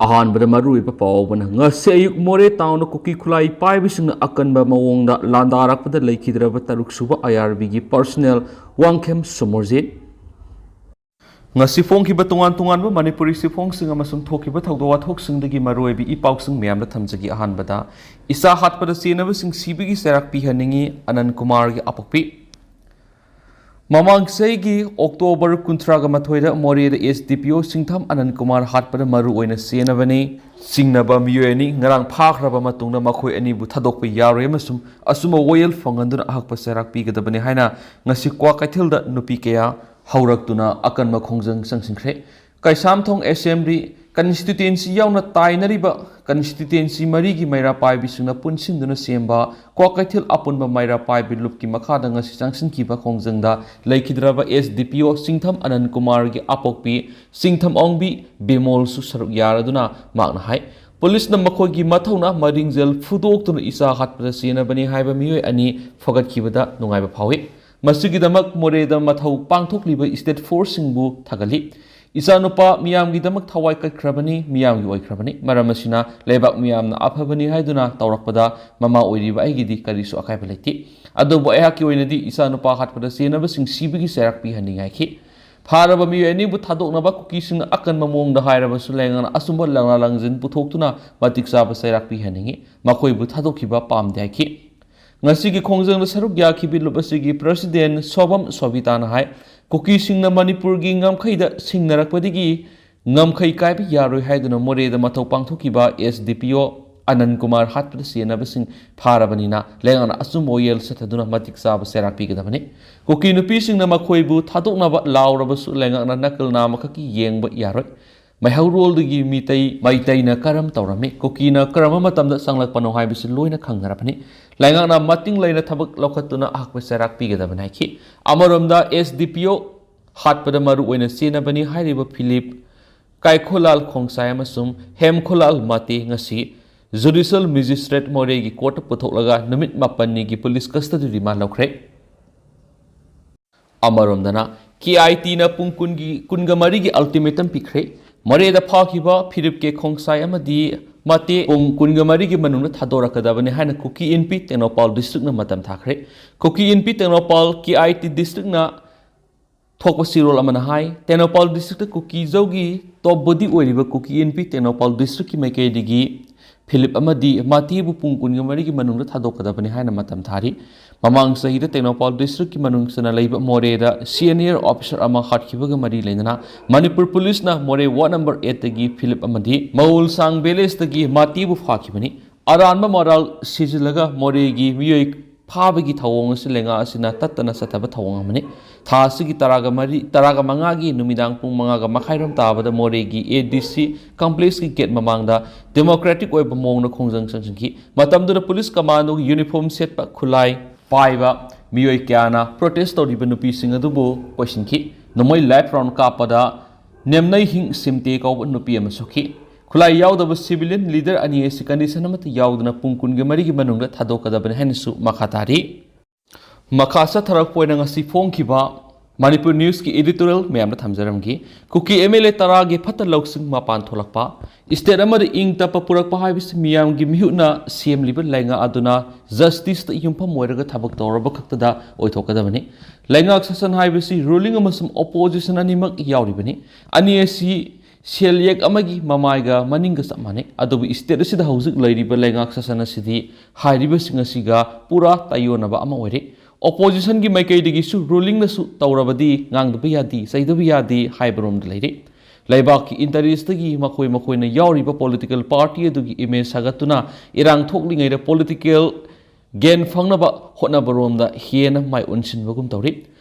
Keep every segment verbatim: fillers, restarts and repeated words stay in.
ꯑꯍꯥꯟꯕꯗ ꯃꯔꯨꯑꯣꯏꯕ ꯄꯥꯎ ꯑꯃꯅ, ꯉꯁꯤ ꯑꯌꯨꯛ ꯃꯣꯔꯦ ꯇꯥꯎꯟꯗ ꯀꯨꯀꯤ ꯈꯨꯠꯂꯥꯏ ꯄꯥꯏꯕꯁꯤꯡꯅ ꯑꯀꯟꯕ ꯃꯑꯣꯡꯗ ꯂꯥꯟꯗꯥꯔꯛꯄꯗ ꯂꯩꯈꯤꯗ꯭ꯔꯕ ꯇꯔꯨꯛ ꯁꯨꯕ ꯑꯥꯏ ꯑꯥꯔ ꯕꯤꯒꯤ ꯄꯔꯁꯅꯦꯜ ꯋꯥꯡꯈꯦꯝ ꯁꯣꯃꯣꯔꯖꯤꯠ꯫ ꯉꯁꯤ ꯐꯣꯡꯈꯤꯕ ꯇꯣꯉꯥꯟ ꯇꯣꯉꯥꯟꯕ ꯃꯅꯤꯄꯨꯔꯤ ꯆꯦꯐꯣꯡꯁꯤꯡ ꯑꯃꯁꯨꯡ ꯊꯣꯛꯈꯤꯕ ꯊꯧꯗꯣꯛ ꯋꯥꯊꯣꯛꯁꯤꯡꯗꯒꯤ ꯃꯔꯨꯑꯣꯏꯕ ꯏ ꯄꯥꯎꯁꯤꯡ ꯃꯌꯥꯝꯗ ꯊꯝꯖꯒꯦ꯫ ꯑꯍꯥꯟꯕꯗ, ꯏꯆꯥ ꯍꯥꯠꯄꯗ ꯆꯦꯟꯅꯕꯁꯤꯡ ꯁꯤꯕꯒꯤ ꯆꯩꯔꯥꯛ ꯄꯤꯍꯟꯅꯤꯡꯏ, ꯑꯅꯟ ꯀꯨꯃꯥꯔꯒꯤ ꯑꯄꯣꯛꯄꯤ꯫ ꯃꯃꯥꯡ ꯆꯍꯤꯒꯤ ꯑꯣꯛꯇꯣꯕꯔ ꯀꯨꯟꯊ꯭ꯔꯥꯒ ꯃꯥꯊꯣꯏꯗ ꯃꯣꯔꯦꯗ ꯑꯦꯁ ꯗꯤ ꯄꯤ ꯑꯣ ꯁꯤꯡꯊꯝ ꯑꯅꯟ ꯀꯨꯃꯥꯔ ꯍꯥꯠꯄꯗ ꯃꯔꯨ ꯑꯣꯏꯅ ꯆꯦꯟꯅꯕꯅꯤ꯫ ꯆꯤꯡꯅꯕ ꯃꯤꯑꯣꯏ ꯑꯅꯤ ꯉꯔꯥꯡ ꯐꯥꯈ꯭ꯔꯕ ꯃꯇꯨꯡꯗ ꯃꯈꯣꯏ ꯑꯅꯤꯕꯨ ꯊꯥꯗꯣꯛꯄ ꯌꯥꯔꯣꯏ ꯑꯃꯁꯨꯡ ꯑꯆꯨꯝꯕ ꯋꯥꯌꯦꯜ ꯐꯪꯍꯟꯗꯨꯅ ꯑꯍꯛꯄ ꯆꯩꯔꯥꯛ ꯄꯤꯒꯗꯕꯅꯤ ꯍꯥꯏꯅ ꯉꯁꯤ ꯀ꯭ꯋꯥꯀꯩꯊꯦꯜꯗ ꯅꯨꯄꯤ ꯀꯌꯥ ꯍꯧꯔꯛꯇꯨꯅ ꯑꯀꯟꯕ ꯈꯣꯡꯖꯪ ꯆꯪꯁꯤꯟꯈ꯭ꯔꯦ꯫ ꯀꯩꯁꯥꯝꯊꯣꯡ ꯑꯦꯁꯦꯝꯕ꯭ꯂꯤ ꯀꯟꯁꯇꯤꯇ꯭ꯋꯦꯟꯁꯤ ꯌꯥꯎꯅ ꯇꯥꯏꯅꯔꯤꯕ ꯀꯟꯁꯇꯤꯇ꯭ꯋꯦꯟꯁꯤ ꯃꯔꯤꯒꯤ ꯃꯩꯔꯥ ꯄꯥꯏꯕꯤꯁꯤꯡꯅ ꯄꯨꯟꯁꯤꯟꯗꯨꯅ ꯁꯦꯝꯕ ꯀ꯭ꯋꯥꯀꯩꯊꯦꯜ ꯑꯄꯨꯟꯕ ꯃꯩꯔꯥ ꯄꯥꯏꯕꯤ ꯂꯨꯞꯀꯤ ꯃꯈꯥꯗ ꯉꯁꯤ ꯆꯪꯁꯤꯟꯈꯤꯕ ꯈꯣꯡꯖꯪꯗ ꯂꯩꯈꯤꯗ꯭ꯔꯕ ꯑꯦꯁ ꯗꯤ ꯄꯤ ꯑꯣ ꯁꯤꯡꯊꯝ ꯑꯅꯟ ꯀꯨꯃꯥꯔꯒꯤ ꯑꯄꯣꯛꯄꯤ ꯁꯤꯡꯊꯝ ꯑꯣꯡꯕꯤ ꯕꯤꯃꯣꯜꯁꯨ ꯁꯔꯨꯛ ꯌꯥꯔꯗꯨꯅ ꯃꯍꯥꯛꯅ ꯍꯥꯏ, ꯄꯨꯂꯤꯁꯅ ꯃꯈꯣꯏꯒꯤ ꯃꯊꯧꯅꯥ ꯃꯔꯤꯡꯖꯦꯜ ꯐꯨꯗꯣꯛꯇꯨꯅ ꯏꯆꯥ ꯍꯥꯠꯄꯗ ꯆꯦꯟꯅꯕꯅꯤ ꯍꯥꯏꯕ ꯃꯤꯑꯣꯏ ꯑꯅꯤ ꯐꯒꯠꯈꯤꯕꯗ ꯅꯨꯡꯉꯥꯏꯕ ꯐꯥꯎꯏ꯫ ꯃꯁꯤꯒꯤꯗꯃꯛ ꯃꯣꯔꯦꯗ ꯃꯊꯧ ꯄꯥꯡꯊꯣꯛꯂꯤꯕ ꯁ꯭ꯇꯦꯠ ꯐꯣꯔꯁꯁꯤꯡꯕꯨ ꯊꯥꯒꯠꯂꯤ꯫ ꯏꯆꯥꯅꯨꯄꯥ ꯃꯤꯌꯥꯝꯒꯤꯗꯃꯛ ꯊꯋꯥꯏ ꯀꯠꯈ꯭ꯔꯕꯅꯤ, ꯃꯤꯌꯥꯝꯒꯤ ꯑꯣꯏꯈ꯭ꯔꯕꯅꯤ꯫ ꯃꯔꯝ ꯑꯁꯤꯅ ꯂꯩꯕꯥꯛ ꯃꯤꯌꯥꯝꯅ ꯑꯐꯕꯅꯤ ꯍꯥꯏꯗꯨꯅ ꯇꯧꯔꯛꯄꯗ ꯃꯃꯥ ꯑꯣꯏꯔꯤꯕ ꯑꯩꯒꯤꯗꯤ ꯀꯔꯤꯁꯨ ꯑꯀꯥꯏꯕ ꯂꯩꯇꯦ꯫ ꯑꯗꯨꯕꯨ ꯑꯩꯍꯥꯛꯀꯤ ꯑꯣꯏꯅꯗꯤ ꯏꯆꯥꯅꯨꯄꯥ ꯍꯥꯠꯄꯗ ꯆꯦꯟꯅꯕꯁꯤꯡ ꯁꯤꯕꯒꯤ ꯆꯩꯔꯥꯛ ꯄꯤꯍꯟꯅꯤꯡꯉꯥꯏꯈꯤ꯫ ꯐꯥꯔꯕ ꯃꯤꯑꯣꯏ ꯑꯅꯤꯕꯨ ꯊꯥꯗꯣꯛꯅꯕ ꯀꯨꯀꯤꯁꯤꯡꯅ ꯑꯀꯟꯕ ꯃꯑꯣꯡꯗ ꯍꯥꯏꯔꯕꯁꯨ ꯂꯩꯉꯥꯛꯅ ꯑꯆꯨꯝꯕ ꯂꯪꯂꯥ ꯂꯪꯖꯤꯟ ꯄꯨꯊꯣꯛꯇꯨꯅ ꯃꯇꯤꯛ ꯆꯥꯕ ꯆꯩꯔꯥꯛ ꯄꯤꯍꯟꯅꯤꯡꯏ꯫ ꯃꯈꯣꯏꯕꯨ ꯊꯥꯗꯣꯛꯈꯤꯕ ꯄꯥꯝꯗꯦ ꯍꯥꯏꯈꯤ꯫ ꯉꯁꯤꯒꯤ ꯈꯣꯡꯖꯪꯗ ꯁꯔꯨꯛ ꯌꯥꯈꯤꯕꯤ ꯂꯨꯞ ꯑꯁꯤꯒꯤ ꯄ꯭ꯔꯁꯤꯗꯦꯟ ꯁꯣꯕꯝ ꯁꯣꯕꯤꯇꯥꯅ ꯍꯥꯏ, ꯀꯨꯀꯤꯁꯤꯡꯅ ꯃꯅꯤꯄꯨꯔꯒꯤ ꯉꯝꯈꯩꯗ ꯁꯤꯡꯅꯔꯛꯄꯗꯒꯤ ꯉꯝꯈꯩ ꯀꯥꯏꯕ ꯌꯥꯔꯣꯏ ꯍꯥꯏꯗꯨꯅ ꯃꯣꯔꯦꯗ ꯃꯊꯧ ꯄꯥꯡꯊꯣꯛꯈꯤꯕ ꯑꯦꯁ ꯗꯤ ꯄꯤ ꯑꯣ ꯑꯅꯟ ꯀꯨꯃꯥꯔ ꯍꯥꯠꯄꯗ ꯆꯦꯟꯅꯕꯁꯤꯡ ꯐꯥꯔꯕꯅꯤꯅ ꯂꯩꯉꯥꯛꯅ ꯑꯆꯨꯝꯕ ꯋꯥꯌꯦꯜ ꯆꯠꯊꯗꯨꯅ ꯃꯇꯤꯛ ꯆꯥꯕ ꯆꯩꯔꯥꯛ ꯄꯤꯒꯗꯕꯅꯤ꯫ ꯀꯨꯀꯤ ꯅꯨꯄꯤꯁꯤꯡꯅ ꯃꯈꯣꯏꯕꯨ ꯊꯥꯗꯣꯛꯅꯕ ꯂꯥꯎꯔꯕꯁꯨ ꯂꯩꯉꯥꯛꯅ ꯅꯥꯀꯜ ꯅꯥꯝꯃꯈꯛꯀꯤ ꯌꯦꯡꯕ ꯌꯥꯔꯣꯏ꯫ ꯃꯩꯍꯧꯔꯣꯜꯗꯒꯤ ꯃꯤꯇꯩ, ꯃꯩꯇꯩꯅ ꯀꯔꯝ ꯇꯧꯔꯝꯃꯤ, ꯀꯨꯀꯤꯅ ꯀꯔꯝꯕ ꯃꯇꯝꯗ ꯆꯪꯂꯛꯄꯅꯣ ꯍꯥꯏꯕꯁꯤ ꯂꯣꯏꯅ ꯈꯪꯅꯔꯕꯅꯤ꯫ ꯂꯩꯉꯥꯛꯅ ꯃꯇꯤꯡ ꯂꯩꯅ ꯊꯕꯛ ꯂꯧꯈꯠꯇꯨꯅ ꯑꯍꯛꯄ ꯆꯩꯔꯥꯛ ꯄꯤꯒꯗꯕꯅꯤ ꯍꯥꯏꯈꯤ꯫ ꯑꯃꯔꯣꯝꯗ ꯑꯦꯁ ꯗꯤ ꯄꯤ ꯑꯣ ꯍꯥꯠꯄꯗ ꯃꯔꯨ ꯑꯣꯏꯅ ꯆꯦꯟꯅꯕꯅꯤ ꯍꯥꯏꯔꯤꯕ ꯐꯤꯂꯤꯞ ꯀꯥꯏꯈꯣꯂꯥꯜ ꯈꯣꯡꯁꯥꯏ ꯑꯃꯁꯨꯡ ꯍꯦꯝꯈꯣꯂꯥꯜ ꯃꯥꯇꯦ ꯉꯁꯤ ꯖꯨꯗꯤꯁꯤꯌꯦꯜ ꯃꯦꯖꯤꯁꯇ꯭ꯔꯦꯠ ꯃꯣꯔꯦꯒꯤ ꯀꯣꯔꯠꯇ ꯄꯨꯊꯣꯛꯂꯒ ꯅꯨꯃꯤꯠ ꯃꯥꯄꯟꯅꯤꯒꯤ ꯄꯨꯂꯤꯁ ꯀꯁꯇꯗꯤ ꯔꯤꯃꯥꯟ ꯂꯧꯈ꯭ꯔꯦ꯫ ꯑꯃꯔꯣꯝꯗꯅ ꯀꯦ ꯑꯥꯏ ꯇꯤꯅ ꯄꯨꯡ ꯀꯨꯟꯒꯤ, ꯀꯨꯟꯒ ꯃꯔꯤꯒꯤ ꯑꯜꯇꯤꯃꯦꯇꯝ ꯄꯤꯈ꯭ꯔꯦ꯫ ꯃꯣꯔꯦꯗ ꯐꯥꯈꯤꯕ ꯐꯤꯔꯤꯞ ꯀꯦ ꯈꯣꯡꯁꯥꯏ ꯑꯃꯗꯤ ꯃꯇꯦ ꯄꯨꯡ ꯀꯨꯟꯒ ꯃꯔꯤꯒꯤ ꯃꯅꯨꯡꯗ ꯊꯥꯗꯣꯔꯛꯀꯗꯕꯅꯤ ꯍꯥꯏꯅ ꯀꯨꯀꯤ ꯏꯟꯄꯤ ꯇꯦꯡꯅꯧꯄꯥꯜ ꯗꯤꯁꯇ꯭ꯔꯤꯛꯅ ꯃꯇꯝ ꯊꯥꯈ꯭ꯔꯦ꯫ ꯀꯨꯀꯤ ꯏꯟꯄꯤ ꯇꯦꯡꯅꯧꯄꯥꯜ ꯀꯦ ꯑꯥꯏ ꯇꯤ ꯗꯤꯁꯇ꯭ꯔꯤꯛꯅ ꯊꯣꯛꯄ ꯆꯦꯔꯣꯜ ꯑꯃꯅ ꯍꯥꯏ, ꯇꯦꯡꯅꯧꯄꯥꯜ ꯗꯤꯁꯇ꯭ꯔꯤꯛꯇ ꯀꯨꯀꯤꯖꯧꯒꯤ ꯇꯣꯞ ꯕꯣꯗꯤ ꯑꯣꯏꯔꯤꯕ ꯀꯨꯀꯤ ꯏꯟꯄꯤ ꯇꯦꯡꯅꯧꯄꯥꯜ ꯗꯤꯁꯇ꯭ꯔꯤꯛꯀꯤ ꯃꯥꯏꯀꯩꯗꯒꯤ ꯐꯤꯂꯤꯞ ꯑꯃꯗꯤ ꯃꯥꯇꯤꯕꯨ ꯄꯨꯡ ꯀꯨꯟꯒ ꯃꯔꯤꯒꯤ ꯃꯅꯨꯡꯗ ꯊꯥꯗꯣꯛꯀꯗꯕꯅꯤ ꯍꯥꯏꯅ ꯃꯇꯝ ꯊꯥꯔꯤ꯫ ꯃꯃꯥꯡ ꯆꯍꯤꯗ ꯇꯦꯡꯅꯧꯄꯥꯜ ꯗꯤꯁꯇ꯭ꯔꯤꯛꯀꯤ ꯃꯅꯨꯡ ꯆꯟꯅ ꯂꯩꯕ ꯃꯣꯔꯦꯗ ꯁꯤꯅꯤꯌꯔ ꯑꯣꯐꯤꯁꯔ ꯑꯃ ꯍꯥꯠꯈꯤꯕꯒ ꯃꯔꯤ ꯂꯩꯅꯅ ꯃꯅꯤꯄꯨꯔ ꯄꯨꯂꯤꯁꯅ ꯃꯣꯔꯦ ꯋꯥꯔꯗ ꯅꯝꯕꯔ ꯑꯦꯠꯇꯒꯤ ꯐꯤꯂꯤꯞ ꯑꯃꯗꯤ ꯃꯧꯜꯁꯥꯡ ꯚꯤꯂꯦꯖꯇꯒꯤ ꯃꯥꯇꯤꯕꯨ ꯐꯥꯈꯤꯕꯅꯤ꯫ ꯑꯔꯥꯟꯕ ꯃꯔꯥꯜ ꯁꯤꯖꯤꯜꯂꯒ ꯃꯣꯔꯦꯒꯤ ꯃꯤꯑꯣꯏ ꯐꯥꯕꯒꯤ ꯊꯧꯑꯣꯡ ꯑꯁꯤ ꯂꯩꯉꯥꯛ ꯑꯁꯤꯅ ꯇꯠꯇꯅ ꯆꯠꯊꯕ ꯊꯧꯑꯣꯡ ꯑꯃꯅꯤ꯫ ꯊꯥ ꯑꯁꯤꯒꯤ ꯇꯔꯥꯒ ꯃꯔꯤ, ꯇꯔꯥꯒ ꯃꯉꯥꯒꯤ ꯅꯨꯃꯤꯗꯥꯡ ꯄꯨꯡ ꯃꯉꯥꯒ ꯃꯈꯥꯏꯔꯣꯝ ꯇꯥꯕꯗ ꯃꯣꯔꯦꯒꯤ ꯑꯦ ꯗꯤ ꯁꯤ ꯀꯝꯄ꯭ꯂꯦꯛꯁꯀꯤ ꯒꯦꯠ ꯃꯃꯥꯡꯗ ꯗꯦꯃꯣꯀ꯭ꯔꯦꯇꯤꯛ ꯑꯣꯏꯕ ꯃꯑꯣꯡꯗ ꯈꯣꯡꯖꯪ ꯆꯪꯁꯤꯟꯈꯤ꯫ ꯃꯇꯝꯗꯨꯗ ꯄꯨꯂꯤꯁ ꯀꯃꯥꯟꯗꯣꯒꯤ ꯌꯨꯅꯤꯐꯣꯔꯝ ꯁꯦꯠꯄ, ꯈꯨꯠꯂꯥꯏ ꯄꯥꯏꯕ ꯃꯤꯑꯣꯏ ꯀꯌꯥꯅ ꯄ꯭ꯔꯣꯇꯦꯁ ꯇꯧꯔꯤꯕ ꯅꯨꯄꯤꯁꯤꯡ ꯑꯗꯨꯕꯨ ꯀꯣꯏꯁꯤꯟꯈꯤ꯫ ꯅꯣꯡꯃꯩ ꯂꯥꯏꯐ ꯔꯥꯎꯟ ꯀꯥꯞꯄꯗ ꯅꯦꯝꯅꯩ ꯍꯤꯡ ꯁꯤꯝꯇꯦ ꯀꯧꯕ ꯅꯨꯄꯤ ꯑꯃ ꯁꯣꯛꯈꯤ꯫ ꯈꯨꯠꯂꯥꯏ ꯌꯥꯎꯗꯕ ꯁꯤꯚꯤꯂꯤꯌꯟ ꯂꯤꯗꯔ ꯑꯅꯤ ꯑꯁꯤ ꯀꯟꯗꯤꯁꯟ ꯑꯃꯠꯇ ꯌꯥꯎꯗꯅ ꯄꯨꯡ ꯀꯨꯟꯒ ꯃꯔꯤꯒꯤ ꯃꯅꯨꯡꯗ ꯊꯥꯗꯣꯛꯀꯗꯕꯅꯤ ꯍꯥꯏꯅꯁꯨ ꯃꯈꯥ ꯇꯥꯔꯤ꯫ ꯃꯈꯥ ꯆꯠꯊꯔꯛꯄ ꯑꯣꯏꯅ ꯉꯁꯤ ꯐꯣꯡꯈꯤꯕ ꯃꯅꯤꯄꯨꯔ ꯅ꯭ꯌꯨꯁꯀꯤ ꯏꯗꯤꯇꯣꯔꯤꯌꯦꯜ ꯃꯌꯥꯝꯗ ꯊꯝꯖꯔꯝꯒꯦ꯫ ꯀꯨꯀꯤ ꯑꯦꯝ ꯑꯦꯜ ꯑꯦ ꯇꯔꯥꯒꯤ ꯐꯠꯇ ꯂꯧꯁꯤꯡ ꯃꯄꯥꯟ ꯊꯣꯛꯂꯛꯄ꯫ ꯏꯁꯇꯦꯠ ꯑꯃꯗ ꯏꯪ ꯇꯞꯄ ꯄꯨꯔꯛꯄ ꯍꯥꯏꯕꯁꯤ ꯃꯤꯌꯥꯝꯒꯤ ꯃꯤꯍꯨꯠꯅ ꯁꯦꯝꯂꯤꯕ ꯂꯩꯉꯥꯛ ꯑꯗꯨꯅ ꯖꯁꯇꯤꯁꯇ ꯌꯨꯝꯐꯝ ꯑꯣꯏꯔꯒ ꯊꯕꯛ ꯇꯧꯔꯕ ꯈꯛꯇꯗ ꯑꯣꯏꯊꯣꯛꯀꯗꯕꯅꯤ꯫ ꯂꯩꯉꯥꯛ ꯁꯥꯁꯟ ꯍꯥꯏꯕꯁꯤ ꯔꯨꯂꯤꯡ ꯑꯃꯁꯨꯡ ꯑꯣꯄꯣꯖꯤꯁꯟ ꯑꯅꯤꯃꯛ ꯌꯥꯎꯔꯤꯕꯅꯤ꯫ ꯑꯅꯤ ꯑꯁꯤ ꯁꯦꯜ ꯌꯦꯛ ꯑꯃꯒꯤ ꯃꯃꯥꯏꯒ ꯃꯅꯤꯡꯒ ꯆꯞ ꯃꯥꯟꯅꯩ꯫ ꯑꯗꯨꯕꯨ ꯏꯁꯇꯦꯠ ꯑꯁꯤꯗ ꯍꯧꯖꯤꯛ ꯂꯩꯔꯤꯕ ꯂꯩꯉꯥꯛ ꯁꯥꯁꯟ ꯑꯁꯤꯗꯤ ꯍꯥꯏꯔꯤꯕꯁꯤꯡ ꯑꯁꯤꯒ ꯄꯨꯔꯥ ꯇꯥꯏꯑꯣꯟꯅꯕ ꯑꯃ ꯑꯣꯏꯔꯦ꯫ ꯑꯣꯄꯣꯖꯤꯁꯟꯒꯤ ꯃꯥꯏꯀꯩꯗꯒꯤꯁꯨ ꯔꯨꯂꯤꯡꯅꯁꯨ ꯇꯧꯔꯕꯗꯤ ꯉꯥꯡꯗꯕ ꯌꯥꯗꯦ, ꯆꯩꯗꯕ ꯌꯥꯗꯦ ꯍꯥꯏꯕꯔꯣꯝꯗ ꯂꯩꯔꯦ꯫ ꯂꯩꯕꯥꯛꯀꯤ ꯏꯟꯇꯔꯦꯁꯇꯒꯤ ꯃꯈꯣꯏ ꯃꯈꯣꯏꯅ ꯌꯥꯎꯔꯤꯕ ꯄꯣꯂꯤꯇꯤꯀꯦꯜ ꯄꯥꯔꯇꯤ ꯑꯗꯨꯒꯤ ꯏꯃꯦꯖ ꯁꯥꯒꯠꯇꯨꯅ ꯏꯔꯥꯡ ꯊꯣꯛꯂꯤꯉꯩꯗ ꯄꯣꯂꯤꯇꯤꯀꯦꯜ ꯒꯦꯟ ꯐꯪꯅꯕ ꯍꯣꯠꯅꯕꯔꯣꯝꯗ ꯍꯦꯟꯅ ꯃꯥꯏ ꯑꯣꯟꯁꯤꯟꯕꯒꯨꯝ ꯇꯧꯔꯤ꯫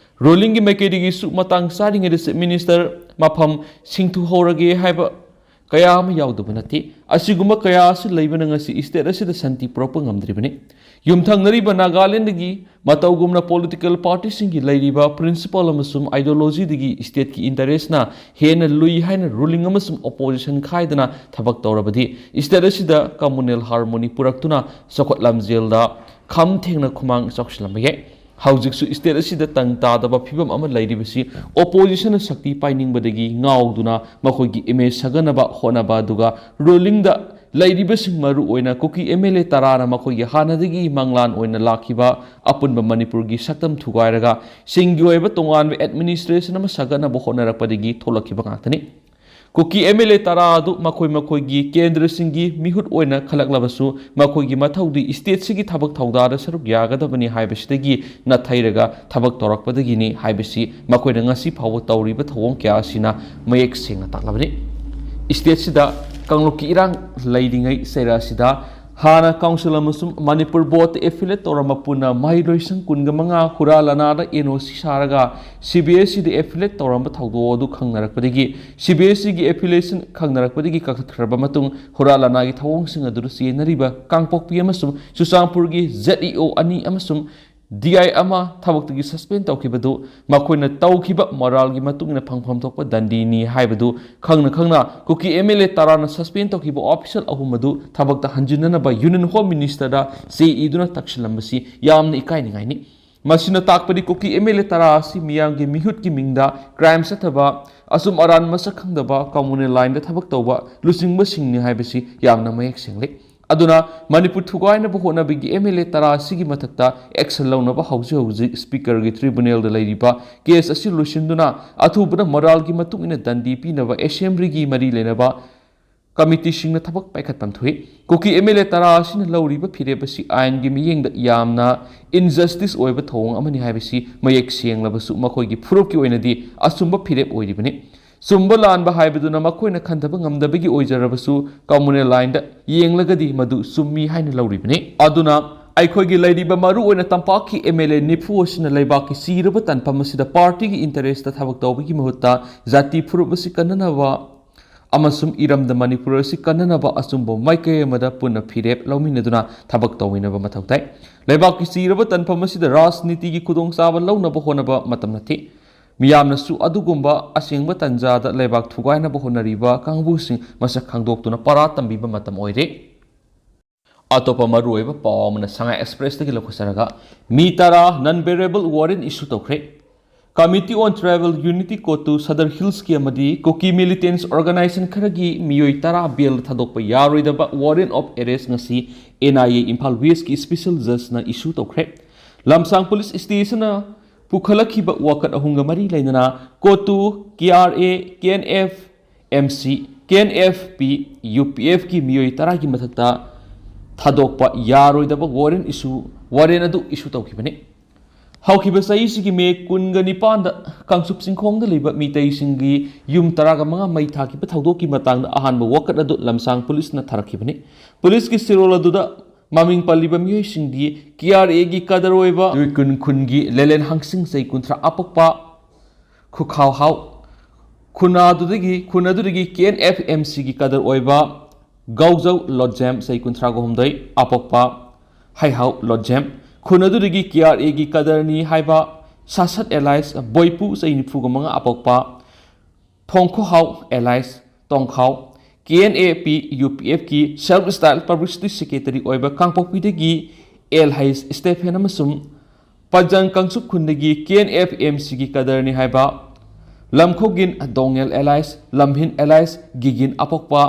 ꯔꯨꯂꯤꯡꯒꯤ ꯃꯥꯏꯀꯩꯗꯒꯤꯁꯨ ꯃꯇꯥꯡ ꯆꯥꯔꯤꯉꯩꯗ ꯆꯤꯐ ꯃꯤꯅꯤꯁꯇꯔ ꯃꯐꯝ ꯁꯤꯡꯊꯨꯍꯧꯔꯒꯦ ꯍꯥꯏꯕ ꯀꯌꯥ ꯑꯃ ꯌꯥꯎꯗꯕ ꯅꯠꯇꯦ꯫ ꯑꯁꯤꯒꯨꯝꯕ ꯀꯌꯥ ꯑꯁꯤ ꯂꯩꯕꯅ ꯉꯁꯤ ꯏꯁꯇꯦꯠ ꯑꯁꯤꯗ ꯁꯥꯟꯇꯤ ꯄꯨꯔꯛꯄ ꯉꯝꯗ꯭ꯔꯤꯕꯅꯤ꯫ ꯌꯨꯝꯊꯪꯅꯔꯤꯕ ꯅꯥꯒꯥꯂꯦꯟꯗꯒꯤ ꯃꯇꯧꯒꯨꯝꯅ ꯄꯣꯂꯤꯇꯤꯀꯦꯜ ꯄꯥꯔꯇꯤꯁꯤꯡꯒꯤ ꯂꯩꯔꯤꯕ ꯄ꯭ꯔꯤꯟꯁꯤꯄꯜ ꯑꯃꯁꯨꯡ ꯑꯥꯏꯗꯤꯌꯣꯂꯣꯖꯤꯗꯒꯤ ꯏꯁꯇꯦꯠꯀꯤ ꯏꯟꯇꯔꯦꯁꯅ ꯍꯦꯟꯅ ꯂꯨꯏ ꯍꯥꯏꯅ ꯔꯨꯂꯤꯡ ꯑꯃꯁꯨꯡ ꯑꯣꯄꯣꯖꯤꯁꯟ ꯈꯥꯏꯗꯅ ꯊꯕꯛ ꯇꯧꯔꯕꯗꯤ ꯏꯁꯇꯦꯠ ꯑꯁꯤꯗ ꯀꯝꯃꯨꯅꯦꯜ ꯍꯥꯔꯃꯣꯅꯤ ꯄꯨꯔꯛꯇꯨꯅ ꯆꯥꯎꯈꯠ ꯂꯝꯖꯦꯜꯗ ꯈꯝ ꯊꯦꯡꯅ ꯈꯨꯃꯥꯡ ꯆꯥꯎꯁꯤꯜꯂꯝꯕ ꯌꯥꯏ꯫ ꯍꯧꯖꯤꯛꯁꯨ ꯁ꯭ꯇꯦꯠ ꯑꯁꯤꯗ ꯇꯪ ꯇꯥꯗꯕ ꯐꯤꯕꯝ ꯑꯃ ꯂꯩꯔꯤꯕꯁꯤ ꯑꯣꯄꯣꯖꯤꯁꯟꯅ ꯁꯛꯇꯤ ꯄꯥꯏꯅꯤꯡꯕꯗꯒꯤ ꯉꯥꯎꯗꯨꯅ ꯃꯈꯣꯏꯒꯤ ꯏꯃꯦꯖ ꯁꯥꯒꯠꯅꯕ ꯍꯣꯠꯅꯕ, ꯑꯗꯨꯒ ꯔꯨꯂꯤꯡꯗ ꯂꯩꯔꯤꯕꯁꯤꯡ, ꯃꯔꯨ ꯑꯣꯏꯅ ꯀꯨꯀꯤ ꯑꯦꯝ ꯑꯦꯜ ꯑꯦ ꯇꯔꯥꯅ ꯃꯈꯣꯏꯒꯤ ꯍꯥꯟꯅꯗꯒꯤ ꯃꯪꯂꯥꯟ ꯑꯣꯏꯅ ꯂꯥꯛꯈꯤꯕ ꯑꯄꯨꯟꯕ ꯃꯅꯤꯄꯨꯔꯒꯤ ꯁꯛꯇꯝ ꯊꯨꯒꯥꯏꯔꯒ ꯁꯤꯡꯒꯤ ꯑꯣꯏꯕ ꯇꯣꯉꯥꯟꯕ ꯑꯦꯗꯃꯤꯅꯤꯁꯇ꯭ꯔꯦꯁꯟ ꯑꯃ ꯁꯥꯒꯠꯅꯕ ꯍꯣꯠꯅꯔꯛꯄꯗꯒꯤ ꯊꯣꯛꯂꯛꯈꯤꯕ ꯉꯥꯛꯇꯅꯤ꯫ ꯀꯨꯀꯤ ꯑꯦꯝ ꯑꯦꯜ ꯑꯦ ꯇꯔꯥ ꯑꯗꯨ ꯃꯈꯣꯏ ꯃꯈꯣꯏꯒꯤ ꯀꯦꯟꯗ꯭ꯔꯁꯤꯡꯒꯤ ꯃꯤꯍꯨꯠ ꯑꯣꯏꯅ ꯈꯜꯂꯛꯂꯕꯁꯨ, ꯃꯈꯣꯏꯒꯤ ꯃꯊꯧꯗꯤ ꯁ꯭ꯇꯦꯠꯁꯤꯒꯤ ꯊꯕꯛ ꯊꯧꯗꯥꯗ ꯁꯔꯨꯛ ꯌꯥꯒꯗꯕꯅꯤ ꯍꯥꯏꯕꯁꯤꯗꯒꯤ ꯅꯥꯊꯩꯔꯒ ꯊꯕꯛ ꯇꯧꯔꯛꯄꯗꯒꯤꯅꯤ ꯍꯥꯏꯕꯁꯤ ꯃꯈꯣꯏꯅ ꯉꯁꯤ ꯐꯥꯎꯕ ꯇꯧꯔꯤꯕ ꯊꯧꯑꯣꯡ ꯀꯌꯥ ꯑꯁꯤꯅ ꯃꯌꯦꯛ ꯁꯦꯡꯅ ꯇꯥꯛꯂꯕꯅꯤ꯫ ꯁ꯭ꯇꯦꯠꯁꯤꯗ ꯀꯥꯡꯂꯨꯞꯀꯤ ꯏꯔꯥꯡ ꯂꯩꯔꯤꯉꯩ ꯆꯩꯔꯥ ꯑꯁꯤꯗ ꯍꯥꯟꯅ ꯀꯥꯎꯟꯁꯤꯜ ꯑꯃꯁꯨꯡ ꯃꯅꯤꯄꯨꯔ ꯕꯣꯔꯗꯇ ꯑꯦꯐꯤꯂꯦꯠ ꯇꯧꯔꯝꯕ ꯄꯨꯟꯅ ꯃꯍꯩꯂꯣꯏꯁꯪ ꯀꯨꯟꯒ ꯃꯉꯥ ꯍꯨꯔꯥ ꯂꯅꯥꯗ ꯑꯦꯟ ꯑꯣ ꯁꯤ ꯁꯥꯔꯒ ꯁꯤ ꯕꯤ ꯑꯦꯁ ꯏꯗ ꯑꯦꯐꯤꯂꯦꯠ ꯇꯧꯔꯝꯕ ꯊꯧꯗꯣꯛ ꯑꯗꯨ ꯈꯪꯅꯔꯛꯄꯗꯒꯤ, ꯁꯤ ꯕꯤ ꯑꯦꯁ ꯏꯒꯤ ꯑꯦꯐꯤꯂꯦꯁꯟ ꯈꯪꯅꯔꯛꯄꯗꯒꯤ ꯀꯛꯊꯠꯈ꯭ꯔꯕ ꯃꯇꯨꯡ ꯍꯨꯔꯥ ꯂꯅꯥꯒꯤ ꯊꯧꯑꯣꯡꯁꯤꯡ ꯑꯗꯨꯗ ꯆꯦꯟꯅꯔꯤꯕ ꯀꯥꯡꯄꯣꯛꯄꯤ ꯑꯃꯁꯨꯡ ꯆꯨꯔꯆꯥꯟꯄꯨꯔꯒꯤ ꯖꯦꯠ ꯏ ꯑꯣ ꯑꯅꯤ ꯑꯃꯁꯨꯡ ꯗꯤ ꯑꯥꯏ ꯑꯃ ꯊꯕꯛꯇꯒꯤ ꯁꯁꯄꯦꯟ ꯇꯧꯈꯤꯕꯗꯨ ꯃꯈꯣꯏꯅ ꯇꯧꯈꯤꯕ ꯃꯣꯔꯥꯜꯒꯤ ꯃꯇꯨꯡ ꯏꯟꯅ ꯐꯪꯐꯝ ꯊꯣꯛꯄ ꯗꯟꯗꯤꯅꯤ ꯍꯥꯏꯕꯗꯨ ꯈꯪꯅ ꯈꯪꯅ ꯀꯨꯀꯤ ꯑꯦꯝ ꯑꯦꯜ ꯑꯦ ꯇꯔꯥꯅ ꯁꯁꯄꯦꯟ ꯇꯧꯈꯤꯕ ꯑꯣꯐꯤꯁꯤꯌꯦꯜ ꯑꯍꯨꯝ ꯑꯗꯨ ꯊꯕꯛꯇ ꯍꯟꯖꯤꯟꯅꯅꯕ ꯌꯨꯅꯤꯌꯟ ꯍꯣꯝ ꯃꯤꯅꯤꯁꯇꯔꯗ ꯆꯦ ꯏꯗꯨꯅ ꯇꯛꯁꯤꯜꯂꯝꯕꯁꯤ ꯌꯥꯝꯅ ꯏꯀꯥꯏꯅꯤꯡꯉꯥꯏꯅꯤ꯫ ꯃꯁꯤꯅ ꯇꯥꯛꯄꯗꯤ ꯀꯨꯀꯤ ꯑꯦꯝ ꯑꯦꯜ ꯑꯦ ꯇꯔꯥ ꯑꯁꯤ ꯃꯤꯌꯥꯝꯒꯤ ꯃꯤꯍꯨꯠꯀꯤ ꯃꯤꯡꯗ ꯀ꯭ꯔꯥꯏꯝ ꯆꯠꯊꯕ, ꯑꯆꯨꯝ ꯑꯔꯥꯟ ꯃꯁꯛ ꯈꯪꯗꯕ, ꯀꯝꯃꯨꯅꯦꯜ ꯂꯥꯏꯟꯗ ꯊꯕꯛ ꯇꯧꯕ ꯂꯨꯆꯤꯡꯕꯁꯤꯡꯅꯤ ꯍꯥꯏꯕꯁꯤ ꯌꯥꯝꯅ ꯃꯌꯦꯛ ꯁꯦꯡꯂꯤ꯫ ꯑꯗꯨꯅ ꯃꯅꯤꯄꯨꯔ ꯊꯨꯒꯥꯏꯅꯕ ꯍꯣꯠꯅꯕꯒꯤ ꯑꯦꯝ ꯑꯦꯜ ꯑꯦ ꯇꯔꯥ ꯑꯁꯤꯒꯤ ꯃꯊꯛꯇ ꯑꯦꯛꯁꯟ ꯂꯧꯅꯕ ꯍꯧꯖꯤꯛ ꯍꯧꯖꯤꯛ ꯁ꯭ꯄꯤꯀꯔꯒꯤ ꯇ꯭ꯔꯤꯕꯨꯅꯦꯜꯗ ꯂꯩꯔꯤꯕ ꯀꯦꯁ ꯑꯁꯤ ꯂꯣꯏꯁꯤꯟꯗꯨꯅ ꯑꯊꯨꯕꯗ ꯃꯣꯔꯥꯜꯒꯤ ꯃꯇꯨꯡ ꯏꯟꯅ ꯗꯟꯗꯤ ꯄꯤꯅꯕ ꯑꯦꯁꯦꯝꯕ꯭ꯂꯤꯒꯤ ꯃꯔꯤ ꯂꯩꯅꯕ ꯀꯃꯤꯇꯤꯁꯤꯡꯅ ꯊꯕꯛ ꯄꯥꯏꯈꯠꯐꯝ ꯊꯣꯛꯏ꯫ ꯀꯨꯀꯤ ꯑꯦꯝ ꯑꯦꯜ ꯑꯦ ꯇꯔꯥ ꯑꯁꯤꯅ ꯂꯧꯔꯤꯕ ꯐꯤꯔꯦꯞ ꯑꯁꯤ ꯑꯥꯏꯟꯒꯤ ꯃꯤꯠꯌꯦꯡꯗ ꯌꯥꯝꯅ ꯏꯟꯖꯁꯇꯤꯁ ꯑꯣꯏꯕ ꯊꯧꯑꯣꯡ ꯑꯃꯅꯤ ꯍꯥꯏꯕꯁꯤ ꯃꯌꯦꯛ ꯁꯦꯡꯂꯕꯁꯨ ꯃꯈꯣꯏꯒꯤ ꯐꯨꯔꯨꯞꯀꯤ ꯑꯣꯏꯅꯗꯤ ꯑꯆꯨꯝꯕ ꯐꯤꯔꯦꯞ ꯑꯣꯏꯔꯤꯕꯅꯤ꯫ ꯆꯨꯝꯕ ꯂꯥꯟꯕ ꯍꯥꯏꯕꯗꯨꯅ ꯃꯈꯣꯏꯅ ꯈꯟꯊꯕ ꯉꯝꯗꯕꯒꯤ ꯑꯣꯏꯖꯔꯕꯁꯨ ꯀꯝꯃꯨꯅꯦꯜ ꯂꯥꯏꯟꯗ ꯌꯦꯡꯂꯒꯗꯤ ꯃꯗꯨ ꯆꯨꯝꯃꯤ ꯍꯥꯏꯅ ꯂꯧꯔꯤꯕꯅꯤ꯫ ꯑꯗꯨꯅ ꯑꯩꯈꯣꯏꯒꯤ ꯂꯩꯔꯤꯕ ꯃꯔꯨꯑꯣꯏꯅ ꯇꯝꯄꯥꯛꯀꯤ ꯑꯦꯝ ꯑꯦꯜ ꯑꯦ ꯅꯤꯐꯨ ꯑꯁꯤꯅ ꯂꯩꯕꯥꯛꯀꯤ ꯆꯤꯔꯕ ꯇꯥꯟꯐꯝ ꯑꯁꯤꯗ ꯄꯥꯔꯇꯤꯒꯤ ꯏꯟꯇꯔꯦꯁꯇ ꯊꯕꯛ ꯇꯧꯕꯒꯤ ꯃꯍꯨꯠꯇ ꯖꯥꯇꯤ ꯐꯨꯔꯨꯞ ꯑꯁꯤ ꯀꯟꯅꯅꯕ ꯑꯃꯁꯨꯡ ꯏꯔꯝꯗ ꯃꯅꯤꯄꯨꯔ ꯑꯁꯤ ꯀꯟꯅꯅꯕ ꯑꯆꯨꯝꯕ ꯃꯥꯏꯀꯩ ꯑꯃꯗ ꯄꯨꯟꯅ ꯐꯤꯔꯦꯞ ꯂꯧꯃꯤꯟꯅꯗꯨꯅ ꯊꯕꯛ ꯇꯧꯃꯤꯟꯅꯕ ꯃꯊꯧ ꯇꯥꯏ꯫ ꯂꯩꯕꯥꯛꯀꯤ ꯆꯤꯔꯕ ꯇꯥꯟꯐꯝ ꯑꯁꯤꯗ ꯔꯥꯖꯅꯤꯇꯤꯒꯤ ꯈꯨꯗꯣꯡꯆꯥꯕ ꯂꯧꯅꯕ ꯍꯣꯠꯅꯕ ꯃꯇꯝ ꯅꯠꯇꯦ꯫ ꯃꯤꯌꯥꯝꯅꯁꯨ ꯑꯗꯨꯒꯨꯝꯕ ꯑꯁꯦꯡꯕ ꯇꯥꯟꯖꯥꯗ ꯂꯩꯕꯥꯛ ꯊꯨꯒꯥꯏꯅꯕ ꯍꯣꯠꯅꯔꯤꯕ ꯀꯥꯡꯕꯨꯁꯤꯡ ꯃꯁꯛ ꯈꯪꯗꯣꯛꯇꯨꯅ ꯄꯔꯥ ꯇꯝꯕꯤꯕ ꯃꯇꯝ ꯑꯣꯏꯔꯦ꯫ ꯑꯇꯣꯞꯄ ꯃꯔꯨꯑꯣꯏꯕ ꯄꯥꯎ ꯑꯃꯅ ꯁꯉꯥꯏ ꯑꯦꯛꯁꯄ꯭ꯔꯦꯁꯇꯒꯤ ꯂꯧꯈꯠꯆꯔꯒ, ꯃꯤ ꯇꯔꯥ non bailable warrant issue ꯇꯧꯈ꯭ꯔꯦ꯫ Committee on Tribal Unity ꯀꯣꯇꯨ Sadar ꯍꯤꯜꯁꯀꯤ ꯑꯃꯗꯤ ꯀꯨꯀꯤ ꯃꯤꯂꯤꯇꯦꯟꯁ ꯑꯣꯔꯒꯅꯥꯏꯖꯦꯁꯟ ꯈꯔꯒꯤ ꯃꯤꯑꯣꯏ ꯇꯔꯥ ꯕꯦꯜ ꯊꯥꯗꯣꯛꯄ ꯌꯥꯔꯣꯏꯗꯕ ꯋꯥꯔꯦꯟ ꯑꯣꯐ ꯑꯦꯔꯦꯁ ꯉꯁꯤ ꯑꯦꯟ ꯑꯥꯏ ꯑꯦ ꯏꯝꯐꯥꯜ ꯋꯦꯁꯀꯤ ꯏꯁꯄꯤꯁꯦꯜ ꯖꯖꯅ ꯏꯁꯨ ꯇꯧꯈ꯭ꯔꯦ꯫ ꯂꯝꯁꯥꯡ ꯄꯨꯂꯤꯁ ꯁ꯭ꯇꯦꯁꯟꯅ ꯄꯨꯈꯠꯂꯛꯈꯤꯕ ꯋꯥꯀꯠ ꯑꯍꯨꯝꯒ ꯃꯔꯤ ꯂꯩꯅꯅ ꯀꯣꯇꯨ, K R A, K N F, M C, K N F P, U P ꯑꯦꯐꯀꯤ ꯃꯤꯑꯣꯏ ꯇꯔꯥꯒꯤ ꯃꯊꯛꯇ ꯊꯥꯗꯣꯛꯄ ꯌꯥꯔꯣꯏꯗꯕ ꯋꯥꯔꯦꯟ ꯏꯁꯨ, ꯋꯥꯔꯦꯟ ꯑꯗꯨ ꯏꯁꯨ ꯇꯧꯈꯤꯕꯅꯤ꯫ ꯍꯧꯈꯤꯕ ꯆꯍꯤꯁꯤꯒꯤ ꯃꯦ ꯀꯨꯟꯒ ꯅꯤꯄꯥꯟꯗ ꯀꯥꯡꯆꯨꯞ ꯆꯤꯡꯈꯣꯡꯗ ꯂꯩꯕ ꯃꯤꯇꯩꯁꯤꯡꯒꯤ ꯌꯨꯝ ꯇꯔꯥꯒ ꯃꯉꯥ ꯃꯩ ꯊꯥꯈꯤꯕ ꯊꯧꯗꯣꯛꯀꯤ ꯃꯇꯥꯡꯗ ꯑꯍꯥꯟꯕ ꯋꯥꯀꯠ ꯑꯗꯨ ꯂꯝꯁꯥꯡ ꯄꯨꯂꯤꯁꯅ ꯊꯥꯔꯛꯈꯤꯕꯅꯤ꯫ ꯄꯨꯂꯤꯁꯀꯤ ꯁꯤꯔꯣꯜ ꯑꯗꯨꯗ ꯃꯃꯤꯡ ꯄꯜꯂꯤꯕ ꯃꯤꯑꯣꯏꯁꯤꯡꯗꯤ ꯀꯦ ꯑꯥꯔ ꯑꯦꯒꯤ ꯀꯗꯔ ꯑꯣꯏꯕ ꯇꯨꯏꯀꯨꯟ ꯈꯨꯟꯒꯤ ꯂꯦꯂꯦꯟ ꯍꯪꯁꯤꯡ ꯆꯍꯤ ꯀꯨꯟꯊ꯭ꯔꯥ ꯑꯄꯣꯛꯄ, ꯈꯨꯈꯥꯎ ꯍꯥꯎ, ꯈꯨꯟ ꯑꯗꯨꯗꯒꯤ, ꯈꯨꯟ ꯑꯗꯨꯗꯒꯤ ꯀꯦ ꯑꯦꯟ ꯑꯦꯐ ꯑꯦꯝ ꯁꯤꯒꯤ ꯀꯗꯔ ꯑꯣꯏꯕ ꯒꯥꯎꯖꯧ ꯂꯣꯠꯖꯦꯝ ꯆꯍꯤ ꯀꯨꯟꯊ꯭ꯔꯥꯒ ꯍꯨꯝꯗꯣꯏ ꯑꯄꯣꯛꯄ, ꯍꯩꯍꯥꯎ ꯂꯣꯠꯖꯦꯝ, ꯈꯨꯟ ꯑꯗꯨꯗꯒꯤ ꯀꯦ ꯑꯥꯔ ꯑꯦꯒꯤ ꯀꯗꯔꯅꯤ ꯍꯥꯏꯕ ꯁꯥꯁꯠ ꯑꯦꯂꯥꯏꯁ ꯕꯣꯏꯄꯨ ꯆꯍꯤ ꯅꯤꯐꯨꯒ ꯃꯉꯥ ꯑꯄꯣꯛꯄ, Thongkhohao Elias Tongkhao, K N A P U P ꯑꯦꯐꯀꯤ ꯁꯦꯜꯐ ꯁ꯭ꯇꯥꯏꯜ ꯄꯕ꯭ꯂꯤꯁꯤꯇꯤ ꯁꯦꯀ꯭ꯔꯦꯇꯔꯤ ꯑꯣꯏꯕ ꯀꯥꯡꯄꯣꯛꯄꯤꯗꯒꯤ ꯑꯦꯜ ꯍꯩꯁ ꯁ꯭ꯇꯦꯐꯦꯟ ꯑꯃꯁꯨꯡ ꯄꯖꯪ ꯀꯥꯡꯆꯨꯞ ꯈꯨꯟꯗꯒꯤ ꯀꯦ ꯑꯦꯟ ꯑꯦꯐ ꯑꯦꯝ ꯁꯤꯒꯤ ꯀꯗꯔꯅꯤ ꯍꯥꯏꯕ ꯂꯝꯈꯣꯒꯤꯟ ꯗꯣꯡꯉꯦꯜ ꯑꯦꯂꯥꯏꯁ ꯂꯝꯍꯤꯟ ꯑꯦꯂꯥꯏꯁ ꯒꯤꯒꯤꯟ ꯑꯄꯣꯛꯄ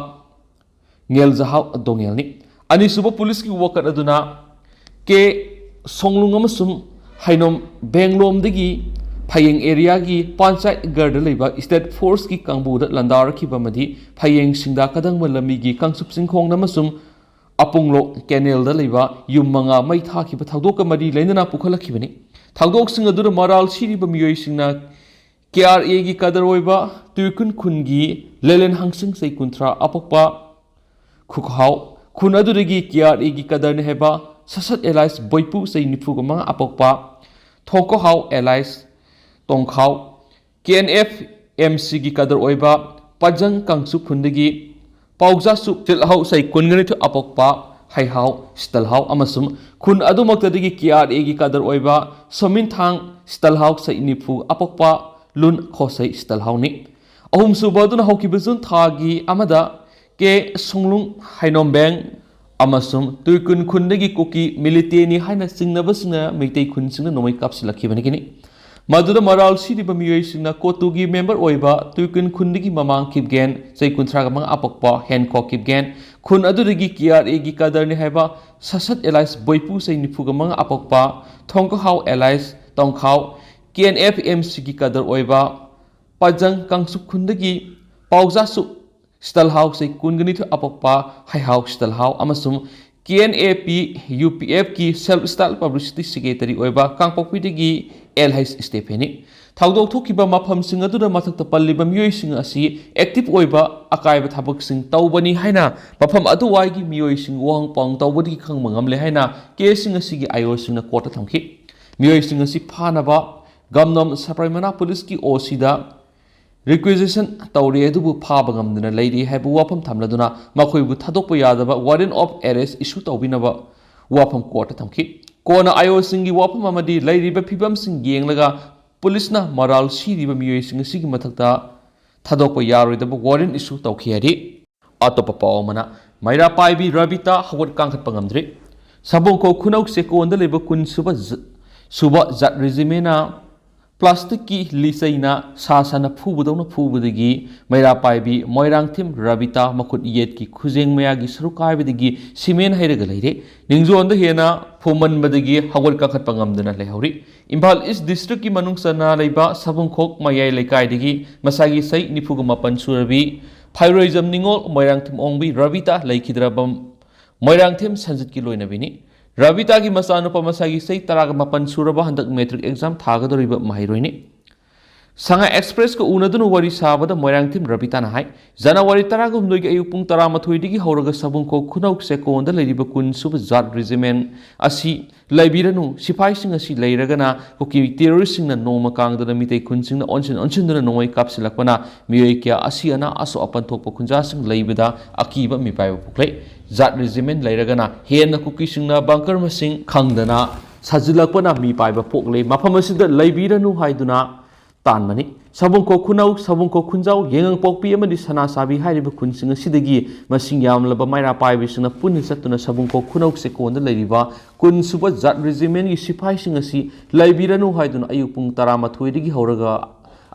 ꯉꯦꯜꯖꯍꯥꯎ ꯗꯣꯡꯉꯦꯜꯅꯤ꯫ ꯑꯅꯤꯁꯨꯕ ꯄꯨꯂꯤꯁꯀꯤ ꯋꯥꯀꯠ ꯑꯗꯨꯅ ꯀꯦ ꯁꯣꯡꯂꯨꯡ ꯑꯃꯁꯨꯡ ꯍꯩꯅꯣꯝ ꯕꯦꯡꯂꯣꯝꯗꯒꯤ ꯐꯌꯦꯡ ꯑꯦꯔꯤꯌꯥꯒꯤ ꯄꯥꯟꯆꯥꯏꯠ ꯒꯔꯗ ꯂꯩꯕ ꯁ꯭ꯇꯦꯠ ꯐꯣꯔꯁꯀꯤ ꯀꯥꯡꯕꯨꯗ ꯂꯥꯟꯗꯥꯔꯛꯈꯤꯕ ꯑꯃꯗꯤ ꯐꯌꯦꯡ ꯁꯤꯡꯗꯥ ꯀꯗꯪꯕ ꯂꯝꯕꯤꯒꯤ ꯀꯥꯡꯆꯨꯞ ꯆꯤꯡꯈꯣꯡꯗ ꯑꯃꯁꯨꯡ ꯑꯄꯨꯡꯂꯣꯛ ꯀꯦꯅꯦꯜꯗ ꯂꯩꯕ ꯌꯨꯝ ꯃꯉꯥ ꯃꯩ ꯊꯥꯈꯤꯕ ꯊꯧꯗꯣꯛꯀ ꯃꯔꯤ ꯂꯩꯅꯅ ꯄꯨꯈꯠꯂꯛꯈꯤꯕꯅꯤ꯫ ꯊꯧꯗꯣꯛꯁꯤꯡ ꯑꯗꯨꯗ ꯃꯔꯥꯜ ꯁꯤꯔꯤꯕ ꯃꯤꯑꯣꯏꯁꯤꯡꯅ ꯀꯦ ꯑꯥꯔ ꯑꯦꯒꯤ ꯀꯗꯔ ꯑꯣꯏꯕ ꯇꯨꯏꯀꯨꯟ ꯈꯨꯟꯒꯤ ꯂꯦꯂꯦꯟ ꯍꯪꯁꯤꯡ ꯆꯍꯤ ꯀꯨꯟꯊ꯭ꯔꯥ ꯑꯄꯣꯛꯄ ꯈꯨꯈꯥꯎ, ꯈꯨꯟ ꯑꯗꯨꯗꯒꯤ ꯀꯦ ꯑꯥꯔ ꯑꯦꯒꯤ ꯀꯗꯔꯅꯤ ꯍꯥꯏꯕ ꯁꯁꯠ ꯑꯦꯂꯥꯏꯁ ꯕꯣꯏꯄꯨ ꯆꯍꯤ ꯅꯤꯐꯨꯒ ꯃꯉꯥ ꯑꯄꯣꯛꯄ Thongkhohao Elias Tongkhao, K N F M ꯁꯤꯒꯤ ꯀꯗꯔ ꯑꯣꯏꯕ ꯄꯖꯪ ꯀꯥꯡꯆꯨ ꯈꯨꯟꯗꯒꯤ ꯄꯥꯎꯖꯥꯁꯨ ꯇꯤꯜꯍꯧ ꯆꯍꯤ ꯀꯨꯟꯒꯅꯤꯊꯣꯏ ꯑꯄꯣꯛꯄ ꯍꯩꯍꯥꯎ ꯁꯤꯇꯜꯍꯥꯎ ꯑꯃꯁꯨꯡ ꯈꯨꯟ ꯑꯗꯨꯃꯛꯇꯗꯒꯤ ꯀꯦ ꯑꯥꯔ ꯑꯦꯒꯤ ꯀꯗꯔ ꯑꯣꯏꯕ ꯁꯣꯃꯤꯟꯊꯥꯡ ꯁꯤꯇꯜꯍꯥꯎ ꯆꯍꯤ ꯅꯤꯐꯨ ꯑꯄꯣꯛꯄ ꯂꯨꯟ ꯈꯣꯁꯩ ꯁꯤꯇꯜꯍꯥꯎꯅꯤ꯫ ꯑꯍꯨꯝꯁꯨꯕ ꯑꯗꯨꯅ ꯍꯧꯈꯤꯕ ꯖꯨꯟ ꯊꯥꯒꯤ ꯑꯃꯗ ꯀꯦ ꯁꯣꯡꯂꯨꯡ ꯍꯩꯅꯣꯝꯕꯦꯡ ꯑꯃꯁꯨꯡ ꯇꯨꯏꯀꯨꯟ ꯈꯨꯟꯗꯒꯤ ꯀꯨꯀꯤ ꯃꯤꯂꯤꯇꯦꯅꯤ ꯍꯥꯏꯅ ꯆꯤꯡꯅꯕꯁꯤꯡꯅ ꯃꯩꯇꯩ ꯈꯨꯟꯁꯤꯡꯗ ꯅꯣꯡꯃꯩ ꯀꯥꯞꯁꯤꯜꯂꯛꯈꯤꯕꯅꯤ꯫ ꯃꯗꯨꯗ ꯃꯔꯥꯜ ꯁꯤꯔꯤꯕ ꯃꯤꯑꯣꯏꯁꯤꯡꯅ ꯀꯣꯇꯨꯒꯤ ꯃꯦꯝꯕꯔ ꯑꯣꯏꯕ ꯇꯨꯏꯀꯨꯟ ꯈꯨꯟꯗꯒꯤ ꯃꯃꯥꯡ ꯀꯤꯞꯒꯦꯟ, ꯆꯍꯤ ꯀꯨꯟꯊ꯭ꯔꯥꯒ ꯃꯉꯥ ꯑꯄꯣꯛꯄ ꯍꯦꯟꯈꯣ ꯀꯤꯞꯒꯦꯟ, ꯈꯨꯟ ꯑꯗꯨꯗꯒꯤ ꯀꯦ ꯑꯥꯔ ꯑꯦꯒꯤ ꯀꯗꯔꯅꯤ ꯍꯥꯏꯕ ꯁꯁꯠ ꯑꯦꯂꯥꯏꯁ ꯕꯣꯏꯄꯨ, ꯆꯍꯤ ꯅꯤꯐꯨꯒ ꯃꯉꯥ ꯑꯄꯣꯛꯄ Thongkhohao Elias Tongkhao, K N F M ꯁꯤꯒꯤ ꯀꯗꯔ ꯑꯣꯏꯕ ꯄꯥꯖꯪ ꯀꯥꯡꯆꯨꯞ ꯈꯨꯟꯗꯒꯤ ꯄꯥꯎꯖꯥꯁꯨ ꯁꯤꯇꯜꯍꯥꯎ, ꯆꯍꯤ ꯀꯨꯟꯒ ꯅꯤꯊꯣꯏ ꯑꯄꯣꯛꯄ ꯍꯩꯍꯥꯎ ꯁꯤꯇꯜꯍꯥꯎ ꯑꯃꯁꯨꯡ K N A P U P ꯑꯦꯐꯀꯤ ꯁꯦꯜꯐ ꯁ꯭ꯇꯥꯏꯜ ꯄꯕ꯭ꯂꯤꯁꯤꯇꯤ ꯁꯦꯀ꯭ꯔꯦꯇꯔꯤ ꯑꯣꯏꯕ ꯀꯥꯡꯄꯣꯛꯄꯤꯗꯒꯤ ꯑꯦꯜ ꯍꯩꯆ ꯁ꯭ꯇꯦꯐꯦꯅꯤ꯫ ꯊꯧꯗꯣꯛ ꯊꯣꯛꯈꯤꯕ ꯃꯐꯝꯁꯤꯡ ꯑꯗꯨꯗ ꯃꯊꯛꯇ ꯄꯜꯂꯤꯕ ꯃꯤꯑꯣꯏꯁꯤꯡ ꯑꯁꯤ ꯑꯦꯛꯇꯤꯚ ꯑꯣꯏꯕ ꯑꯀꯥꯏꯕ ꯊꯕꯛꯁꯤꯡ ꯇꯧꯕꯅꯤ ꯍꯥꯏꯅ ꯃꯐꯝ ꯑꯗꯨꯋꯥꯏꯒꯤ ꯃꯤꯑꯣꯏꯁꯤꯡ ꯋꯥꯍꯪ ꯄꯥꯎꯍꯪ ꯇꯧꯕꯗꯒꯤ ꯈꯪꯕ ꯉꯝꯂꯦ ꯍꯥꯏꯅ ꯀꯦꯁꯁꯤꯡ ꯑꯁꯤꯒꯤ ꯑꯥꯏ ꯑꯣꯁꯤꯡꯅ ꯀꯣꯔꯠꯇ ꯊꯝꯈꯤ꯫ ꯃꯤꯑꯣꯏꯁꯤꯡ ꯑꯁꯤ ꯐꯥꯅꯕ ꯒꯝꯅꯣꯝ ꯁꯄ꯭ꯔꯥꯏꯃꯅꯥ ꯄꯨꯂꯤꯁꯀꯤ ꯑꯣ ꯁꯤꯗ ꯔꯤꯀ꯭ꯋꯤꯖꯤꯁꯟ ꯇꯧꯔꯤ, ꯑꯗꯨꯕꯨ ꯐꯥꯕ ꯉꯝꯗꯅ ꯂꯩꯔꯤ ꯍꯥꯏꯕ ꯋꯥꯐꯝ ꯊꯝꯂꯗꯨꯅ ꯃꯈꯣꯏꯕꯨ ꯊꯥꯗꯣꯛꯄ ꯌꯥꯗꯕ ꯋꯥꯔꯦꯟ ꯑꯣꯐ ꯑꯦꯔꯦꯁ ꯏꯁꯨ ꯇꯧꯕꯤꯅꯕ ꯋꯥꯐꯝ ꯀꯣꯔꯠꯇ ꯊꯝꯈꯤ꯫ ꯀꯣꯟꯅ ꯑꯥꯏ ꯑꯣꯁꯤꯡꯒꯤ ꯋꯥꯐꯝ ꯑꯃꯗꯤ ꯂꯩꯔꯤꯕ ꯐꯤꯕꯝꯁꯤꯡ ꯌꯦꯡꯂꯒ ꯄꯨꯂꯤꯁꯅ ꯃꯔꯥꯜ ꯁꯤꯔꯤꯕ ꯃꯤꯑꯣꯏꯁꯤꯡ ꯑꯁꯤꯒꯤ ꯃꯊꯛꯇ ꯊꯥꯗꯣꯛꯄ ꯌꯥꯔꯣꯏꯗꯕ ꯋꯥꯔꯦꯟ ꯏꯁꯨ ꯇꯧꯈꯤ ꯍꯥꯏꯔꯤ꯫ ꯑꯇꯣꯞꯄ ꯄꯥꯎ ꯑꯃꯅ, ꯃꯩꯔꯥ ꯄꯥꯏꯕꯤ ꯔꯕꯤꯇꯥ ꯍꯧꯒꯠ ꯀꯥꯡꯈꯠꯄ ꯉꯝꯗ꯭ꯔꯤ꯫ ꯁꯥꯕꯨꯡꯈꯣꯛ ꯈꯨꯅꯧ ꯆꯦꯛꯀꯣꯟꯗ ꯂꯩꯕ ꯀꯨꯟ ꯁꯨꯕ ꯖ-, ꯁꯨꯕ ꯖꯥꯠ ꯔꯦꯖꯤꯃꯦꯟꯅ ꯄ꯭ꯂꯥꯁꯇꯤꯛꯀꯤ ꯂꯤꯆꯩꯅ ꯁꯥ ꯁꯟꯅ ꯐꯨꯕꯗꯧꯅ ꯐꯨꯕꯗꯒꯤ ꯃꯩꯔꯥ ꯄꯥꯏꯕꯤ ꯃꯣꯏꯔꯥꯡꯊꯦꯝ ꯔꯕꯤꯇꯥ ꯃꯈꯨꯠ ꯌꯦꯠꯀꯤ ꯈꯨꯖꯦꯡ ꯃꯌꯥꯒꯤ ꯁꯔꯨꯛ ꯀꯥꯏꯕꯗꯒꯤ ꯁꯤꯃꯦꯟ ꯍꯩꯔꯒ ꯂꯩꯔꯦ꯫ ꯅꯤꯡꯖꯣꯟꯗ ꯍꯦꯟꯅ ꯐꯨꯝꯃꯟꯕꯗꯒꯤ ꯍꯧꯒꯠ ꯀꯥꯡꯈꯠꯄ ꯉꯝꯗꯅ ꯂꯩꯍꯧꯔꯤ꯫ ꯏꯝꯐꯥꯜ ꯏꯁ ꯗꯤꯁꯇ꯭ꯔꯤꯛꯀꯤ ꯃꯅꯨꯡ ꯆꯟꯅ ꯂꯩꯕ ꯁꯥꯕꯨꯡꯈꯣꯛ ꯃꯌꯥꯏ ꯂꯩꯀꯥꯏꯗꯒꯤ ꯃꯁꯥꯒꯤ ꯆꯍꯤ ꯅꯤꯐꯨꯒ ꯃꯥꯄꯟ ꯁꯨꯔꯕꯤ ꯐꯥꯏꯔꯣꯏꯖꯝ ꯅꯤꯉꯣꯜ ꯃꯣꯏꯔꯥꯡꯊꯦꯝ ꯑꯣꯡꯕꯤ ꯔꯕꯤꯇꯥ ꯂꯩꯈꯤꯗ꯭ꯔꯕ ꯃꯣꯏꯔꯥꯡꯊꯦꯝ ꯁꯟꯖꯤꯠꯀꯤ ꯂꯣꯏꯅꯕꯤꯅꯤ꯫ ꯔꯕꯤꯇꯥꯒꯤ ꯃꯆꯥꯅꯨꯄꯥ ꯃꯁꯥꯒꯤ ꯆꯍꯤ ꯇꯔꯥꯒ ꯃꯥꯄꯟ ꯁꯨꯔꯕ ꯍꯟꯗꯛ ꯃꯦꯇ꯭ꯔꯤꯛ ꯑꯦꯛꯖꯥꯝ ꯊꯥꯒꯗꯧꯔꯤꯕ ꯃꯍꯩꯔꯣꯏꯅꯤ꯫ ꯁꯉꯥꯏ ꯑꯦꯛꯁꯄ꯭ꯔꯦꯁꯀ ꯎꯅꯗꯨꯅ ꯋꯥꯔꯤ ꯁꯥꯕꯗ ꯃꯣꯏꯔꯥꯡꯊꯦꯝ ꯔꯕꯤꯇꯥꯅ ꯍꯥꯏ, ꯖꯅꯋꯥꯔꯤ ꯇꯔꯥꯒ ꯍꯨꯝꯗꯣꯏꯒꯤ ꯑꯌꯨꯛ ꯄꯨꯡ ꯇꯔꯥꯃꯥꯊꯣꯏꯗꯒꯤ ꯍꯧꯔꯒ ꯁꯥꯕꯨꯡꯈꯣꯛ ꯈꯨꯅꯧ ꯆꯦꯛꯀꯣꯟꯗ ꯂꯩꯔꯤꯕ ꯀꯨꯟ ꯁꯨꯕ ꯖꯥꯠ ꯔꯦꯖꯤꯃꯦꯟ ꯑꯁꯤ ꯂꯩꯕꯤꯔꯅꯨ, ꯁꯤꯐꯥꯏꯁꯤꯡ ꯑꯁꯤ ꯂꯩꯔꯒꯅ ꯀꯨꯀꯤ ꯇꯦꯔꯣꯔꯤꯁꯁꯤꯡꯅ ꯅꯣꯡꯃ ꯀꯥꯡꯗꯅ ꯃꯤꯇꯩ ꯈꯨꯟꯁꯤꯡꯗ ꯑꯣꯟꯁꯤꯟ ꯑꯣꯟꯁꯤꯟꯗꯨꯅ ꯅꯣꯡꯃꯩ ꯀꯥꯞꯁꯤꯜꯂꯛꯄꯅ ꯃꯤꯑꯣꯏ ꯀꯌꯥ ꯑꯁꯤ ꯑꯅꯥ ꯑꯁꯣꯛ ꯑꯄꯟ ꯊꯣꯛꯄ ꯈꯨꯟꯖꯥꯁꯤꯡ ꯂꯩꯕꯗ ꯑꯀꯤꯕ ꯃꯤꯄꯥꯏꯕ ꯄꯣꯛꯂꯦ꯫ ꯖꯥꯠ ꯔꯦꯖꯤꯃꯦꯟ ꯂꯩꯔꯒꯅ ꯍꯦꯟꯅ ꯀꯨꯀꯤꯁꯤꯡꯅ ꯕꯪꯀꯔ ꯃꯁꯤꯡ ꯈꯪꯗꯅ ꯁꯥꯖꯤꯜꯂꯛꯄꯅ ꯃꯤꯄꯥꯏꯕ ꯄꯣꯛꯂꯦ꯫ ꯃꯐꯝ ꯑꯁꯤꯗ ꯂꯩꯕꯤꯔꯅꯨ ꯍꯥꯏꯗꯨꯅ ꯇꯥꯟꯕꯅꯤ꯫ ꯁꯥꯕꯨꯡꯈꯣꯛ ꯈꯨꯅꯧ, ꯁꯥꯕꯨꯡꯈꯣꯛ ꯈꯨꯟꯖꯥꯎ, ꯌꯦꯉꯥꯡꯄꯣꯛꯄꯤ ꯑꯃꯗꯤ ꯁꯅꯥꯁꯥꯕꯤ ꯍꯥꯏꯔꯤꯕ ꯈꯨꯟꯁꯤꯡ ꯑꯁꯤꯗꯒꯤ ꯃꯁꯤꯡ ꯌꯥꯝꯂꯕ ꯃꯩꯔꯥ ꯄꯥꯏꯕꯤꯁꯤꯡꯅ ꯄꯨꯟꯅ ꯆꯠꯇꯨꯅ ꯁꯥꯕꯨꯡꯈꯣꯛ ꯈꯨꯅꯧ ꯆꯦꯛꯀꯣꯟꯗ ꯂꯩꯔꯤꯕ ꯀꯨꯟ ꯁꯨꯕ ꯖꯥꯠ ꯔꯦꯖꯤꯃꯦꯟꯒꯤ ꯁꯤꯐꯥꯏꯁꯤꯡ ꯑꯁꯤ ꯂꯩꯕꯤꯔꯅꯨ ꯍꯥꯏꯗꯨꯅ ꯑꯌꯨꯛ ꯄꯨꯡ ꯇꯔꯥꯃꯥꯊꯣꯏꯗꯒꯤ ꯍꯧꯔꯒ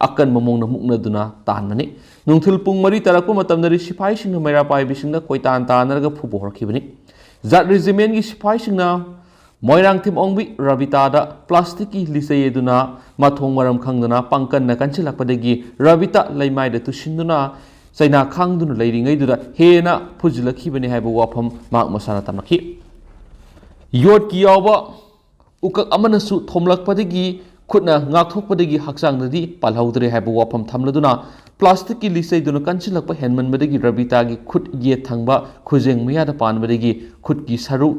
ꯑꯀꯟꯕ ꯃꯑꯣꯡꯗ ꯃꯨꯛꯅꯗꯨꯅ ꯇꯥꯟꯕꯅꯤ꯫ ꯅꯨꯡꯊꯤꯜ ꯄꯨꯡ ꯃꯔꯤ ꯇꯥꯔꯛꯄ ꯃꯇꯝꯗꯗꯤ ꯁꯤꯐꯥꯏꯁꯤꯡꯅ ꯃꯩꯔꯥ ꯄꯥꯏꯕꯤꯁꯤꯡꯗ ꯀꯣꯏꯇꯥꯟ ꯇꯥꯟꯅꯔꯒ ꯐꯨꯕ ꯍꯧꯔꯛꯈꯤꯕꯅꯤ꯫ ꯖꯥꯠ ꯔꯦꯖꯤꯃꯦꯟꯒꯤ ꯁꯤꯐꯥꯏꯁꯤꯡꯅ ꯃꯣꯏꯔꯥꯡꯊꯦꯝ ꯑꯣꯡꯕꯤ ꯔꯕꯤꯇꯥꯗ ꯄ꯭ꯂꯥꯁꯇꯤꯛꯀꯤ ꯂꯤꯆꯩ ꯑꯗꯨꯅ ꯃꯊꯣꯡ ꯃꯔꯝ ꯈꯪꯗꯅ ꯄꯥꯡꯀꯟꯅ ꯀꯟꯁꯤꯜꯂꯛꯄꯗꯒꯤ ꯔꯕꯤꯇꯥ ꯂꯩꯃꯥꯏꯗ ꯇꯨꯁꯤꯟꯗꯨꯅ ꯆꯩꯅꯥ ꯈꯥꯡꯗꯨꯅ ꯂꯩꯔꯤꯉꯩꯗꯨꯗ ꯍꯦꯟꯅ ꯐꯨꯖꯤꯜꯂꯛꯈꯤꯕꯅꯤ ꯍꯥꯏꯕ ꯋꯥꯐꯝ ꯃꯍꯥꯛ ꯃꯁꯥꯅ ꯇꯝꯂꯛꯈꯤ꯫ ꯌꯣꯠꯀꯤ ꯌꯥꯎꯕ ꯎꯀꯛ ꯑꯃꯅꯁꯨ ꯊꯣꯝꯂꯛꯄꯗꯒꯤ ꯈꯨꯠꯅ ꯉꯥꯛꯊꯣꯛꯄꯗꯒꯤ ꯍꯛꯆꯥꯡꯗꯗꯤ ꯄꯥꯜꯍꯧꯗ꯭ꯔꯦ ꯍꯥꯏꯕ ꯋꯥꯐꯝ ꯊꯝꯂꯗꯨꯅ ꯄ꯭ꯂꯥꯁꯇꯤꯛꯀꯤ ꯂꯤꯆꯩꯗꯨꯅ ꯀꯟꯁꯤꯜꯂꯛꯄ ꯍꯦꯟꯃꯟꯕꯗꯒꯤ ꯔꯕꯤꯇꯥꯒꯤ ꯈꯨꯠ ꯌꯦꯠ ꯊꯪꯕ ꯈꯨꯖꯦꯡ ꯃꯌꯥꯗ ꯄꯥꯟꯕꯗꯒꯤ ꯈꯨꯠꯀꯤ ꯁꯔꯨ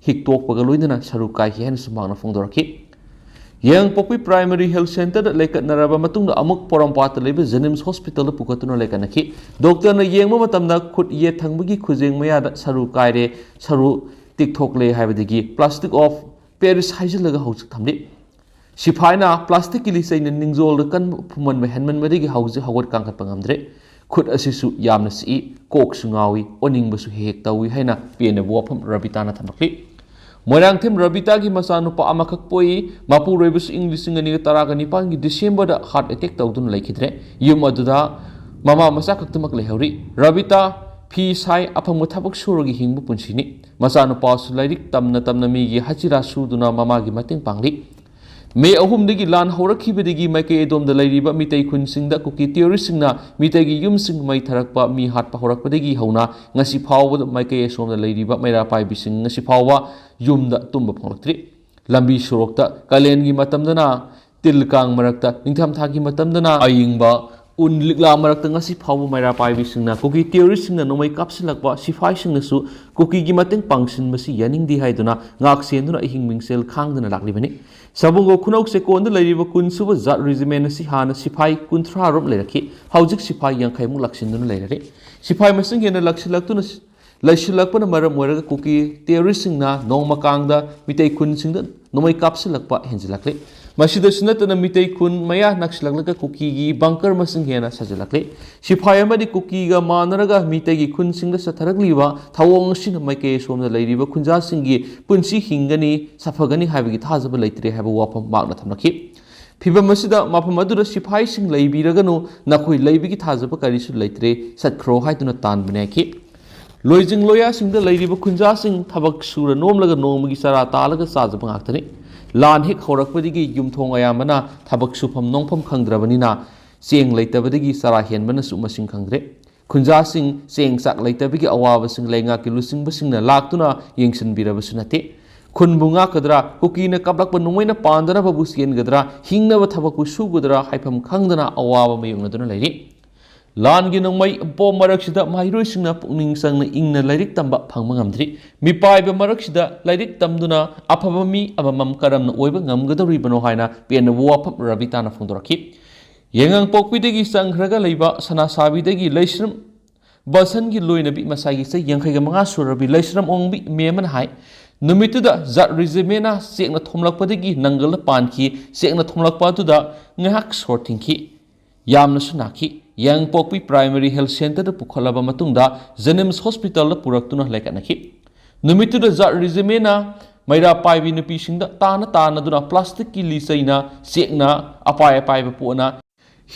ꯍꯤꯛꯇꯣꯛꯄꯒ ꯂꯣꯏꯅꯅ ꯁꯔꯨ ꯀꯥꯏꯈꯤ ꯍꯥꯏꯅꯁꯨ ꯃꯍꯥꯛꯅ ꯐꯣꯡꯗꯣꯔꯛꯈꯤ꯫ ꯌꯦꯉꯥꯡꯄꯣꯛꯄꯤ ꯄ꯭ꯔꯥꯏꯃꯔꯤ ꯍꯦꯜꯊ ꯁꯦꯟꯇꯔꯗ ꯂꯩꯀꯠꯅꯔꯕ ꯃꯇꯨꯡꯗ ꯑꯃꯨꯛ ꯄꯣꯔꯣꯝꯄꯥꯠꯇ ꯂꯩꯕ ꯖꯦꯅꯤꯝꯁ ꯍꯣꯁꯄꯤꯇꯥꯜꯗ ꯄꯨꯈꯠꯇꯨꯅ ꯂꯩꯀꯠꯅꯈꯤ꯫ ꯗꯣꯛꯇꯔꯅ ꯌꯦꯡꯕ ꯃꯇꯝꯗ ꯈꯨꯠ ꯌꯦꯠ ꯊꯪꯕꯒꯤ ꯈꯨꯖꯦꯡ ꯃꯌꯥꯗ ꯁꯔꯨ ꯀꯥꯏꯔꯦ, ꯁꯔꯨ ꯇꯤꯛꯊꯣꯛꯂꯦ ꯍꯥꯏꯕꯗꯒꯤ ꯄ꯭ꯂꯥꯁꯇꯤꯛ ꯑꯣꯐ ꯄꯦꯔꯤꯁ ꯍꯥꯏꯖꯤꯜꯂꯒ ꯍꯧꯖꯤꯛ ꯊꯝꯂꯤ꯫ ꯁꯤꯐꯥꯏꯅ ꯄ꯭ꯂꯥꯁꯇꯤꯛꯀꯤ ꯂꯤꯆꯩꯅ ꯅꯤꯡꯖꯣꯜꯗ ꯀꯟꯕ ꯐꯨꯝꯍꯟꯕ ꯍꯦꯟꯃꯟꯕꯗꯒꯤ ꯍꯧꯖꯤꯛ ꯍꯧꯒꯠ ꯀꯥꯡꯈꯠꯄ ꯉꯝꯗ꯭ꯔꯦ꯫ ꯈꯨꯠ ꯑꯁꯤꯁꯨ ꯌꯥꯝꯅ ꯆꯤꯛꯏ, ꯀꯣꯛꯁꯨ ꯉꯥꯎꯏ, ꯑꯣꯅꯤꯡꯕꯁꯨ ꯍꯦꯛ ꯍꯦꯛ ꯇꯧꯏ ꯍꯥꯏꯅ ꯄꯦꯟꯗꯕ ꯋꯥꯐꯝ ꯔꯕꯤꯇꯥꯅ ꯊꯝꯂꯛꯂꯤ꯫ ꯃꯣꯏꯔꯥꯡꯊꯦꯝ ꯔꯕꯤꯇꯥꯒꯤ ꯃꯆꯥꯅꯨꯄꯥ ꯑꯃꯈꯛ ꯄꯣꯛꯏ꯫ ꯃꯄꯨꯔꯣꯏꯕꯁꯨ ꯏꯪ ꯂꯤꯁꯤꯡ ꯑꯅꯤꯒ ꯇꯔꯥꯒ ꯅꯤꯄꯥꯟꯒꯤ ꯗꯤꯁꯦꯝꯕꯔꯗ ꯍꯥꯔꯠ ꯑꯦꯇꯦꯛ ꯇꯧꯗꯨꯅ ꯂꯩꯈꯤꯗ꯭ꯔꯦ꯫ ꯌꯨꯝ ꯑꯗꯨꯗ ꯃꯃꯥ ꯃꯆꯥ ꯈꯛꯇꯃꯛ ꯂꯩꯍꯧꯔꯤ꯫ ꯔꯕꯤꯇꯥ ꯐꯤ ꯁꯥꯏ, ꯑꯐꯪꯕ ꯊꯕꯛ ꯁꯨꯔꯒ ꯍꯤꯡꯕ ꯄꯨꯟꯁꯤꯅꯤ꯫ ꯃꯆꯥꯅꯨꯄꯥꯁꯨ ꯂꯥꯏꯔꯤꯛ ꯇꯝꯅ ꯇꯝꯅ ꯃꯤꯒꯤ ꯍꯖꯤꯔꯥ ꯁꯨꯗꯨꯅ ꯃꯃꯥꯒꯤ ꯃꯇꯦꯡ ꯄꯥꯡꯂꯤ꯫ ꯃꯦ ꯑꯍꯨꯝꯗꯒꯤ ꯂꯥꯟ ꯍꯧꯔꯛꯈꯤꯕꯗꯒꯤ ꯃꯥꯏꯀꯩ ꯑꯗꯣꯝꯗ ꯂꯩꯔꯤꯕ ꯃꯤꯇꯩ ꯈꯨꯟꯁꯤꯡꯗ ꯀꯨꯀꯤ ꯇꯦꯔꯣꯔꯤꯁꯁꯤꯡꯅ ꯃꯤꯇꯩꯒꯤ ꯌꯨꯝꯁꯤꯡ ꯃꯩ ꯊꯥꯔꯛꯄ, ꯃꯤ ꯍꯥꯠꯄ ꯍꯧꯔꯛꯄꯗꯒꯤ ꯍꯧꯅ ꯉꯁꯤ ꯐꯥꯎꯕꯗ ꯃꯥꯏꯀꯩ ꯑꯁꯣꯝꯗ ꯂꯩꯔꯤꯕ ꯃꯩꯔꯥ ꯄꯥꯏꯕꯤꯁꯤꯡ ꯉꯁꯤ ꯐꯥꯎꯕ ꯌꯨꯝꯗ ꯇꯨꯝꯕ ꯐꯪꯂꯛꯇ꯭ꯔꯤ꯫ ꯂꯝꯕꯤ ꯁꯣꯔꯣꯛꯇ ꯀꯥꯂꯦꯟꯒꯤ ꯃꯇꯝꯗꯅ ꯇꯤꯜ ꯀꯥꯡ ꯃꯔꯛꯇ, ꯅꯤꯡꯊꯝꯊꯥꯒꯤ ꯃꯇꯝꯗꯅ ꯑꯏꯪꯕ ꯎꯟ ꯂꯤꯛꯂꯥ ꯃꯔꯛꯇ ꯉꯁꯤ ꯐꯥꯎꯕ ꯃꯩꯔꯥ ꯄꯥꯏꯕꯤꯁꯤꯡꯅ ꯀꯨꯀꯤ ꯇꯦꯔꯣꯔꯤꯁꯁꯤꯡꯅ ꯅꯣꯡꯃꯩ ꯀꯥꯞꯁꯤꯜꯂꯛꯄ ꯁꯤꯐꯥꯏꯁꯤꯡꯅꯁꯨ ꯀꯨꯀꯤꯒꯤ ꯃꯇꯦꯡ ꯄꯥꯡꯁꯤꯟꯕꯁꯤ ꯌꯥꯅꯤꯡꯗꯦ ꯍꯥꯏꯗꯨꯅ ꯉꯥꯛ ꯁꯦꯟꯗꯨꯅ ꯑꯍꯤꯡ ꯃꯤꯡꯁꯦꯜ ꯈꯥꯡꯗꯅ ꯂꯥꯛꯂꯤꯕꯅꯤ꯫ ꯁꯥꯕꯨꯡꯒꯣ ꯈꯨꯅꯧ ꯆꯦꯛꯀꯣꯟꯗ ꯂꯩꯔꯤꯕ ꯀꯨꯟ ꯁꯨꯕ ꯖꯥꯠ ꯔꯦꯖꯤꯃꯦꯟ ꯑꯁꯤ ꯍꯥꯟꯅ ꯁꯤꯐꯥꯏ ꯀꯨꯟꯊ꯭ꯔꯥ ꯔꯣꯝ ꯂꯩꯔꯛꯈꯤ꯫ ꯍꯧꯖꯤꯛ ꯁꯤꯐꯥꯏ ꯌꯥꯡꯈꯩꯃꯨꯛ ꯂꯥꯛꯁꯤꯟꯗꯨꯅ ꯂꯩꯔꯔꯦ꯫ ꯁꯤꯐꯥꯏ ꯃꯁꯤꯡ ꯍꯦꯟꯅ ꯂꯥꯛꯁꯤꯜꯂꯛꯇꯨꯅ ꯂꯩꯁꯤꯜꯂꯛꯄꯅ ꯃꯔꯝ ꯑꯣꯏꯔꯒ ꯀꯨꯀꯤ ꯇꯦꯔꯣꯔꯤꯁꯁꯤꯡꯅ ꯅꯣꯡꯃ ꯀꯥꯡꯗ ꯃꯤꯇꯩ ꯈꯨꯟꯁꯤꯡꯗ ꯅꯣꯡꯃꯩ ꯀꯥꯞꯁꯤꯜꯂꯛꯄ ꯍꯦꯟꯖꯤꯜꯂꯛꯂꯤ꯫ ꯃꯁꯤꯗꯁꯨ ꯅꯠꯇꯅ ꯃꯤꯇꯩ ꯈꯨꯟ ꯃꯌꯥ ꯅꯛꯁꯤꯜꯂꯛꯂꯒ ꯀꯨꯀꯤꯒꯤ ꯕꯪꯀꯔ ꯃꯁꯤꯡ ꯍꯦꯟꯅ ꯁꯥꯖꯤꯜꯂꯛꯂꯤ꯫ ꯁꯤꯐꯥꯏ ꯑꯃꯗꯤ ꯀꯨꯀꯤꯒ ꯃꯥꯟꯅꯔꯒ ꯃꯤꯇꯩꯒꯤ ꯈꯨꯟꯁꯤꯡꯗ ꯆꯠꯊꯔꯛꯂꯤꯕ ꯊꯧꯑꯣꯡ ꯑꯁꯤꯅ ꯃꯥꯏꯀꯩ ꯑꯁꯣꯝꯗ ꯂꯩꯔꯤꯕ ꯈꯨꯟꯖꯥꯁꯤꯡꯒꯤ ꯄꯨꯟꯁꯤ ꯍꯤꯡꯒꯅꯤ, ꯁꯥꯐꯒꯅꯤ ꯍꯥꯏꯕꯒꯤ ꯊꯥꯖꯕ ꯂꯩꯇ꯭ꯔꯦ ꯍꯥꯏꯕ ꯋꯥꯐꯝ ꯃꯍꯥꯛꯅ ꯊꯝꯂꯛꯈꯤ꯫ ꯐꯤꯚꯝ ꯑꯁꯤꯗ ꯃꯐꯝ ꯑꯗꯨꯗ ꯁꯤꯐꯥꯏꯁꯤꯡ ꯂꯩꯕꯤꯔꯒꯅꯨ, ꯅꯈꯣꯏ ꯂꯩꯕꯒꯤ ꯊꯥꯖꯕ ꯀꯔꯤꯁꯨ ꯂꯩꯇ꯭ꯔꯦ, ꯆꯠꯈ꯭ꯔꯣ ꯍꯥꯏꯗꯨꯅ ꯇꯥꯟꯕꯅꯦ ꯍꯥꯏꯈꯤ꯫ ꯂꯣꯏꯖꯤꯡ ꯂꯣꯌꯥꯁꯤꯡꯗ ꯂꯩꯔꯤꯕ ꯈꯨꯟꯖꯥꯁꯤꯡ ꯊꯕꯛ ꯁꯨꯔ ꯅꯣꯝꯂꯒ ꯅꯣꯡꯃꯒꯤ ꯆꯔꯥ ꯇꯥꯜꯂꯒ ꯆꯥꯖꯕ ꯉꯥꯛꯇꯅꯤ꯫ ꯂꯥꯟ ꯍꯦꯛ ꯍꯧꯔꯛꯄꯗꯒꯤ ꯌꯨꯝꯊꯣꯡ ꯑꯌꯥꯝꯕꯅ ꯊꯕꯛ ꯁꯨꯐꯝ ꯅꯣꯝꯐꯝ ꯈꯪꯗ꯭ꯔꯕꯅꯤꯅ ꯆꯦꯡ ꯂꯩꯇꯕꯗꯒꯤ ꯆꯔꯥ ꯍꯦꯟꯕꯅꯁꯨ ꯃꯁꯤꯡ ꯈꯪꯗ꯭ꯔꯦ꯫ ꯈꯨꯟꯖꯥꯁꯤꯡ ꯆꯦꯡ ꯆꯥꯛ ꯂꯩꯇꯕꯒꯤ ꯑꯋꯥꯕꯁꯤꯡ ꯂꯩꯉꯥꯛꯀꯤ ꯂꯨꯆꯤꯡꯕꯁꯤꯡꯅ ꯂꯥꯛꯇꯨꯅ ꯌꯦꯡꯁꯤꯟꯕꯤꯔꯕꯁꯨ ꯅꯠꯇꯦ꯫ ꯈꯨꯟꯕꯨ ꯉꯥꯛꯀꯗ꯭ꯔꯥ, ꯀꯨꯀꯤꯅ ꯀꯥꯞꯂꯛꯄ ꯅꯣꯡꯃꯩꯅ ꯄꯥꯟꯗꯅꯕꯕꯨ ꯆꯦꯟꯒꯗ꯭ꯔꯥ, ꯍꯤꯡꯅꯕ ꯊꯕꯛꯄꯨ ꯁꯨꯒꯗ꯭ꯔꯥ ꯍꯥꯏꯐꯝ ꯈꯪꯗꯅ ꯑꯋꯥꯕ ꯃꯥꯌꯣꯛꯅꯗꯨꯅ ꯂꯩꯔꯤ꯫ ꯂꯥꯟꯒꯤ ꯅꯣꯡꯃꯩ ꯕꯣꯝ ꯃꯔꯛꯁꯤꯗ ꯃꯍꯩꯔꯣꯏꯁꯤꯡꯅ ꯄꯨꯛꯅꯤꯡ ꯆꯪꯅ ꯏꯪꯅ ꯂꯥꯏꯔꯤꯛ ꯇꯝꯕ ꯐꯪꯕ ꯉꯝꯗ꯭ꯔꯤ꯫ ꯃꯤꯄꯥꯏꯕ ꯃꯔꯛꯁꯤꯗ ꯂꯥꯏꯔꯤꯛ ꯇꯝꯗꯨꯅ ꯑꯐꯕ ꯃꯤ ꯑꯃꯃꯝ ꯀꯔꯝꯅ ꯑꯣꯏꯕ ꯉꯝꯒꯗꯧꯔꯤꯕꯅꯣ ꯍꯥꯏꯅ ꯄꯦꯟꯅꯕ ꯋꯥꯐꯝ ꯔꯕꯤꯇꯥꯅ ꯐꯣꯡꯗꯣꯔꯛꯈꯤ꯫ ꯌꯥꯏꯉꯪꯄꯣꯛꯄꯤꯗꯒꯤ ꯆꯪꯈ꯭ꯔꯒ ꯂꯩꯕ ꯁꯅꯥꯁꯥꯕꯤꯗꯒꯤ ꯂꯩꯁ꯭ꯔꯝ ꯕꯁꯟꯒꯤ ꯂꯣꯏꯅꯕꯤ ꯃꯁꯥꯒꯤ ꯆꯍꯤ ꯌꯥꯡꯈꯩꯒ ꯃꯉꯥ ꯁꯨꯔꯕꯤ ꯂꯩꯁ꯭ꯔꯝ ꯑꯣꯡꯕꯤ ꯃꯦꯝ ꯑꯃꯅ ꯍꯥꯏ, ꯅꯨꯃꯤꯠꯇꯨꯗ ꯖꯥꯠ ꯔꯤꯖꯤꯃꯦꯟꯅ ꯆꯦꯛꯅ ꯊꯣꯝꯂꯛꯄꯗꯒꯤ ꯅꯪꯒꯜꯗ ꯄꯥꯟꯈꯤ꯫ ꯆꯦꯛꯅ ꯊꯣꯝꯂꯛꯄ ꯑꯗꯨꯗ ꯉꯥꯏꯍꯥꯛ ꯁꯣꯔ ꯊꯤꯡꯈꯤ꯫ ꯌꯥꯝꯅꯁꯨ ꯅꯥꯈꯤ꯫ ꯌꯥꯏꯉꯪꯄꯣꯛꯄꯤ ꯄ꯭ꯔꯥꯏꯃꯔꯤ ꯍꯦꯜꯊ ꯁꯦꯟꯇꯔꯗ ꯄꯨꯈꯠꯂꯕ ꯃꯇꯨꯡꯗ ꯖꯦꯅꯤꯝꯁ ꯍꯣꯁꯄꯤꯇꯥꯜꯗ ꯄꯨꯔꯛꯇꯨꯅ ꯂꯩꯈꯠꯅꯈꯤ꯫ ꯅꯨꯃꯤꯠꯇꯨꯗ ꯖꯥꯠ ꯔꯤꯖꯤꯃꯦꯟꯅ ꯃꯩꯔꯥ ꯄꯥꯏꯕꯤ ꯅꯨꯄꯤꯁꯤꯡꯗ ꯇꯥꯅ ꯇꯥꯅꯗꯨꯅ ꯄ꯭ꯂꯥꯁꯇꯤꯛꯀꯤ ꯂꯤꯆꯩꯅ ꯆꯦꯛꯅ ꯑꯄꯥꯏ ꯑꯄꯥꯏꯕ ꯄꯣꯠꯅ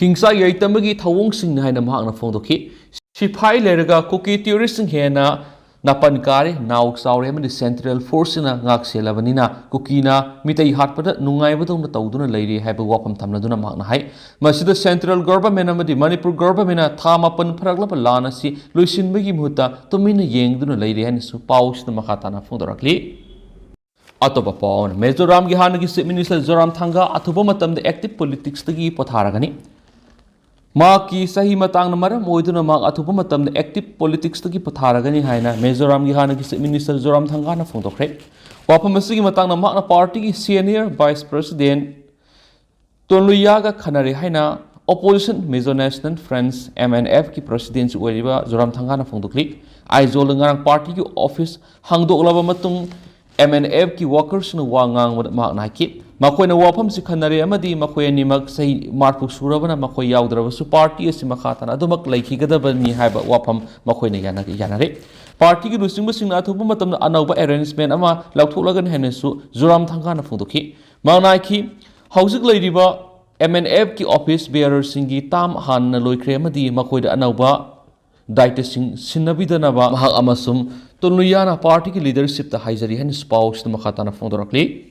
ꯍꯤꯡꯆꯥ ꯌꯥꯏꯇꯝꯕꯒꯤ ꯊꯧꯑꯣꯡꯁꯤꯡꯅꯤ ꯍꯥꯏꯅ ꯃꯍꯥꯛꯅ ꯐꯣꯡꯗꯣꯛꯈꯤ꯫ ꯁꯤꯐꯥꯏ ꯂꯩꯔꯒ ꯀꯨꯀꯤ ꯇꯦꯔꯣꯔꯤꯁꯁꯤꯡ ꯍꯦꯟꯅ ꯅꯥꯄꯟ ꯀꯥꯔꯦ, ꯅꯥꯎ ꯆꯥꯎꯔꯦ ꯑꯃꯗꯤ ꯁꯦꯟꯇ꯭ꯔꯦꯜ ꯐꯣꯔꯁꯁꯤꯅ ꯉꯥꯛ ꯁꯦꯜꯂꯕꯅꯤꯅ ꯀꯨꯀꯤꯅ ꯃꯤꯇꯩ ꯍꯥꯠꯄꯗ ꯅꯨꯡꯉꯥꯏꯕꯗꯧꯅ ꯇꯧꯗꯨꯅ ꯂꯩꯔꯤ ꯍꯥꯏꯕ ꯋꯥꯐꯝ ꯊꯝꯂꯗꯨꯅ ꯃꯍꯥꯛꯅ ꯍꯥꯏ, ꯃꯁꯤꯗ ꯁꯦꯟꯇ꯭ꯔꯦꯜ ꯒꯚꯔꯟꯃꯦꯟꯠ ꯑꯃꯗꯤ ꯃꯅꯤꯄꯨꯔ ꯒꯚꯔꯟꯃꯦꯟꯠꯅ ꯊꯥ ꯃꯥꯄꯟ ꯐꯥꯔꯛꯂꯕ ꯂꯥꯟ ꯑꯁꯤ ꯂꯣꯏꯁꯤꯟꯕꯒꯤ ꯃꯍꯨꯠꯇ ꯇꯨꯃꯤꯟꯅ ꯌꯦꯡꯗꯨꯅ ꯂꯩꯔꯤ ꯍꯥꯏꯅꯁꯨ ꯄꯥꯎꯁꯤꯗ ꯃꯈꯥ ꯇꯥꯅ ꯐꯣꯡꯗꯣꯔꯛꯂꯤ꯫ ꯑꯇꯣꯞꯄ ꯄꯥꯎ ꯑꯃꯅ, ꯃꯤꯖꯣꯔꯥꯝꯒꯤ ꯍꯥꯟꯅꯒꯤ ꯆꯤꯐ ꯃꯤꯅꯤꯁꯇꯔ ꯖꯣꯔꯥꯝꯊꯥꯡꯒꯥ ꯑꯊꯨꯕ ꯃꯇꯝꯗ ꯑꯦꯛꯇꯤꯚ ꯄꯣꯂꯤꯇꯤꯛꯁꯇꯒꯤ ꯄꯣꯊꯥꯔꯒꯅꯤ꯫ ꯃꯍꯥꯛꯀꯤ ꯆꯍꯤ ꯃꯇꯥꯡꯅ ꯃꯔꯝ ꯑꯣꯏꯗꯨꯅ ꯃꯍꯥꯛ ꯑꯊꯨꯕ ꯃꯇꯝꯗ ꯑꯦꯛꯇꯤꯚ ꯄꯣꯂꯤꯇꯤꯛꯁꯇꯒꯤ ꯄꯣꯊꯥꯔꯒꯅꯤ ꯍꯥꯏꯅ ꯃꯤꯖꯣꯔꯥꯝꯒꯤ ꯍꯥꯟꯅꯒꯤ ꯆꯤꯐ ꯃꯤꯅꯤꯁꯇꯔ ꯖꯣꯔꯥꯝꯊꯥꯡꯒꯥꯅ ꯐꯣꯡꯗꯣꯛꯈ꯭ꯔꯦ꯫ ꯋꯥꯐꯝ ꯑꯁꯤꯒꯤ ꯃꯇꯥꯡꯗ ꯃꯍꯥꯛꯅ ꯄꯥꯔꯇꯤꯒꯤ ꯁꯦꯅꯤꯌꯔ ꯚꯥꯏꯁ ꯄ꯭ꯔꯁꯤꯗꯦꯟꯠ ꯇꯣꯟꯂꯨꯌꯥꯒ ꯈꯟꯅꯔꯦ ꯍꯥꯏꯅ opposition Mizo national front, M N ꯑꯦꯐꯀꯤ ꯄ꯭ꯔꯁꯤꯗꯦꯟꯠꯁꯨ ꯑꯣꯏꯔꯤꯕ ꯖꯣꯔꯥꯝꯊꯥꯡꯒꯥꯅ ꯐꯣꯡꯗꯣꯛꯂꯤ꯫ ꯑꯥꯏꯖꯣꯜꯗ ꯉꯔꯥꯡ ꯄꯥꯔꯇꯤꯒꯤ ꯑꯣꯐꯤꯁ ꯍꯥꯡꯗꯣꯛꯂꯕ ꯃꯇꯨꯡ ꯑꯦꯝ ꯑꯦꯟ ꯑꯦꯐꯀꯤ ꯋꯥꯀꯔꯁꯤꯡꯅ ꯋꯥ ꯉꯥꯡꯕꯗ ꯃꯍꯥꯛꯅ ꯍꯥꯏꯈꯤ, ꯃꯈꯣꯏꯅ ꯋꯥꯐꯝꯁꯤ ꯈꯟꯅꯔꯦ ꯑꯃꯗꯤ ꯃꯈꯣꯏ ꯑꯅꯤꯃꯛ ꯆꯍꯤ ꯃꯔꯐꯨ ꯁꯨꯔꯕꯅ ꯃꯈꯣꯏ ꯌꯥꯎꯗ꯭ꯔꯕꯁꯨ ꯄꯥꯔꯇꯤ ꯑꯁꯤ ꯃꯈꯥ ꯇꯥꯅ ꯑꯗꯨꯃꯛ ꯂꯩꯈꯤꯒꯗꯕꯅꯤ ꯍꯥꯏꯕ ꯋꯥꯐꯝ ꯃꯈꯣꯏꯅ ꯌꯥꯅ-, ꯌꯥꯅꯔꯦ꯫ ꯄꯥꯔꯇꯤꯒꯤ ꯂꯨꯆꯤꯡꯕꯁꯤꯡꯅ ꯑꯊꯨꯕ ꯃꯇꯝꯗ ꯑꯅꯧꯕ ꯑꯦꯔꯦꯟꯖꯃꯦꯟ ꯑꯃ ꯂꯧꯊꯣꯛꯂꯒꯅꯤ ꯍꯥꯏꯅꯁꯨ ꯖꯨꯔꯥꯝ ꯊꯪꯒꯥꯅ ꯐꯣꯡꯗꯣꯛꯈꯤ꯫ ꯃꯍꯥꯛꯅ ꯍꯥꯏꯈꯤ, ꯍꯧꯖꯤꯛ ꯂꯩꯔꯤꯕ ꯑꯦꯝ ꯑꯦꯟ ꯑꯦꯐꯀꯤ ꯑꯣꯐꯤꯁ ꯕꯤꯌꯔꯔꯁꯤꯡꯒꯤ ꯇꯥꯝ ꯍꯥꯟꯅ ꯂꯣꯏꯈ꯭ꯔꯦ ꯑꯃꯗꯤ ꯃꯈꯣꯏꯗ ꯑꯅꯧꯕ ꯗꯥꯏꯇꯁꯤꯡ ꯁꯤꯟꯅꯕꯤꯗꯅꯕ ꯃꯍꯥꯛ ꯑꯃꯁꯨꯡ ꯇꯨꯟꯂꯨꯌꯥꯅ ꯄꯥꯔꯇꯤꯒꯤ ꯂꯤꯗꯔꯁꯤꯞꯇ ꯍꯥꯏꯖꯔꯤ ꯍꯥꯏꯅꯁꯨ ꯄꯥꯎꯁꯤꯗ ꯃꯈꯥ ꯇꯥꯅ ꯐꯣꯡꯗꯣꯔꯛꯂꯤ꯫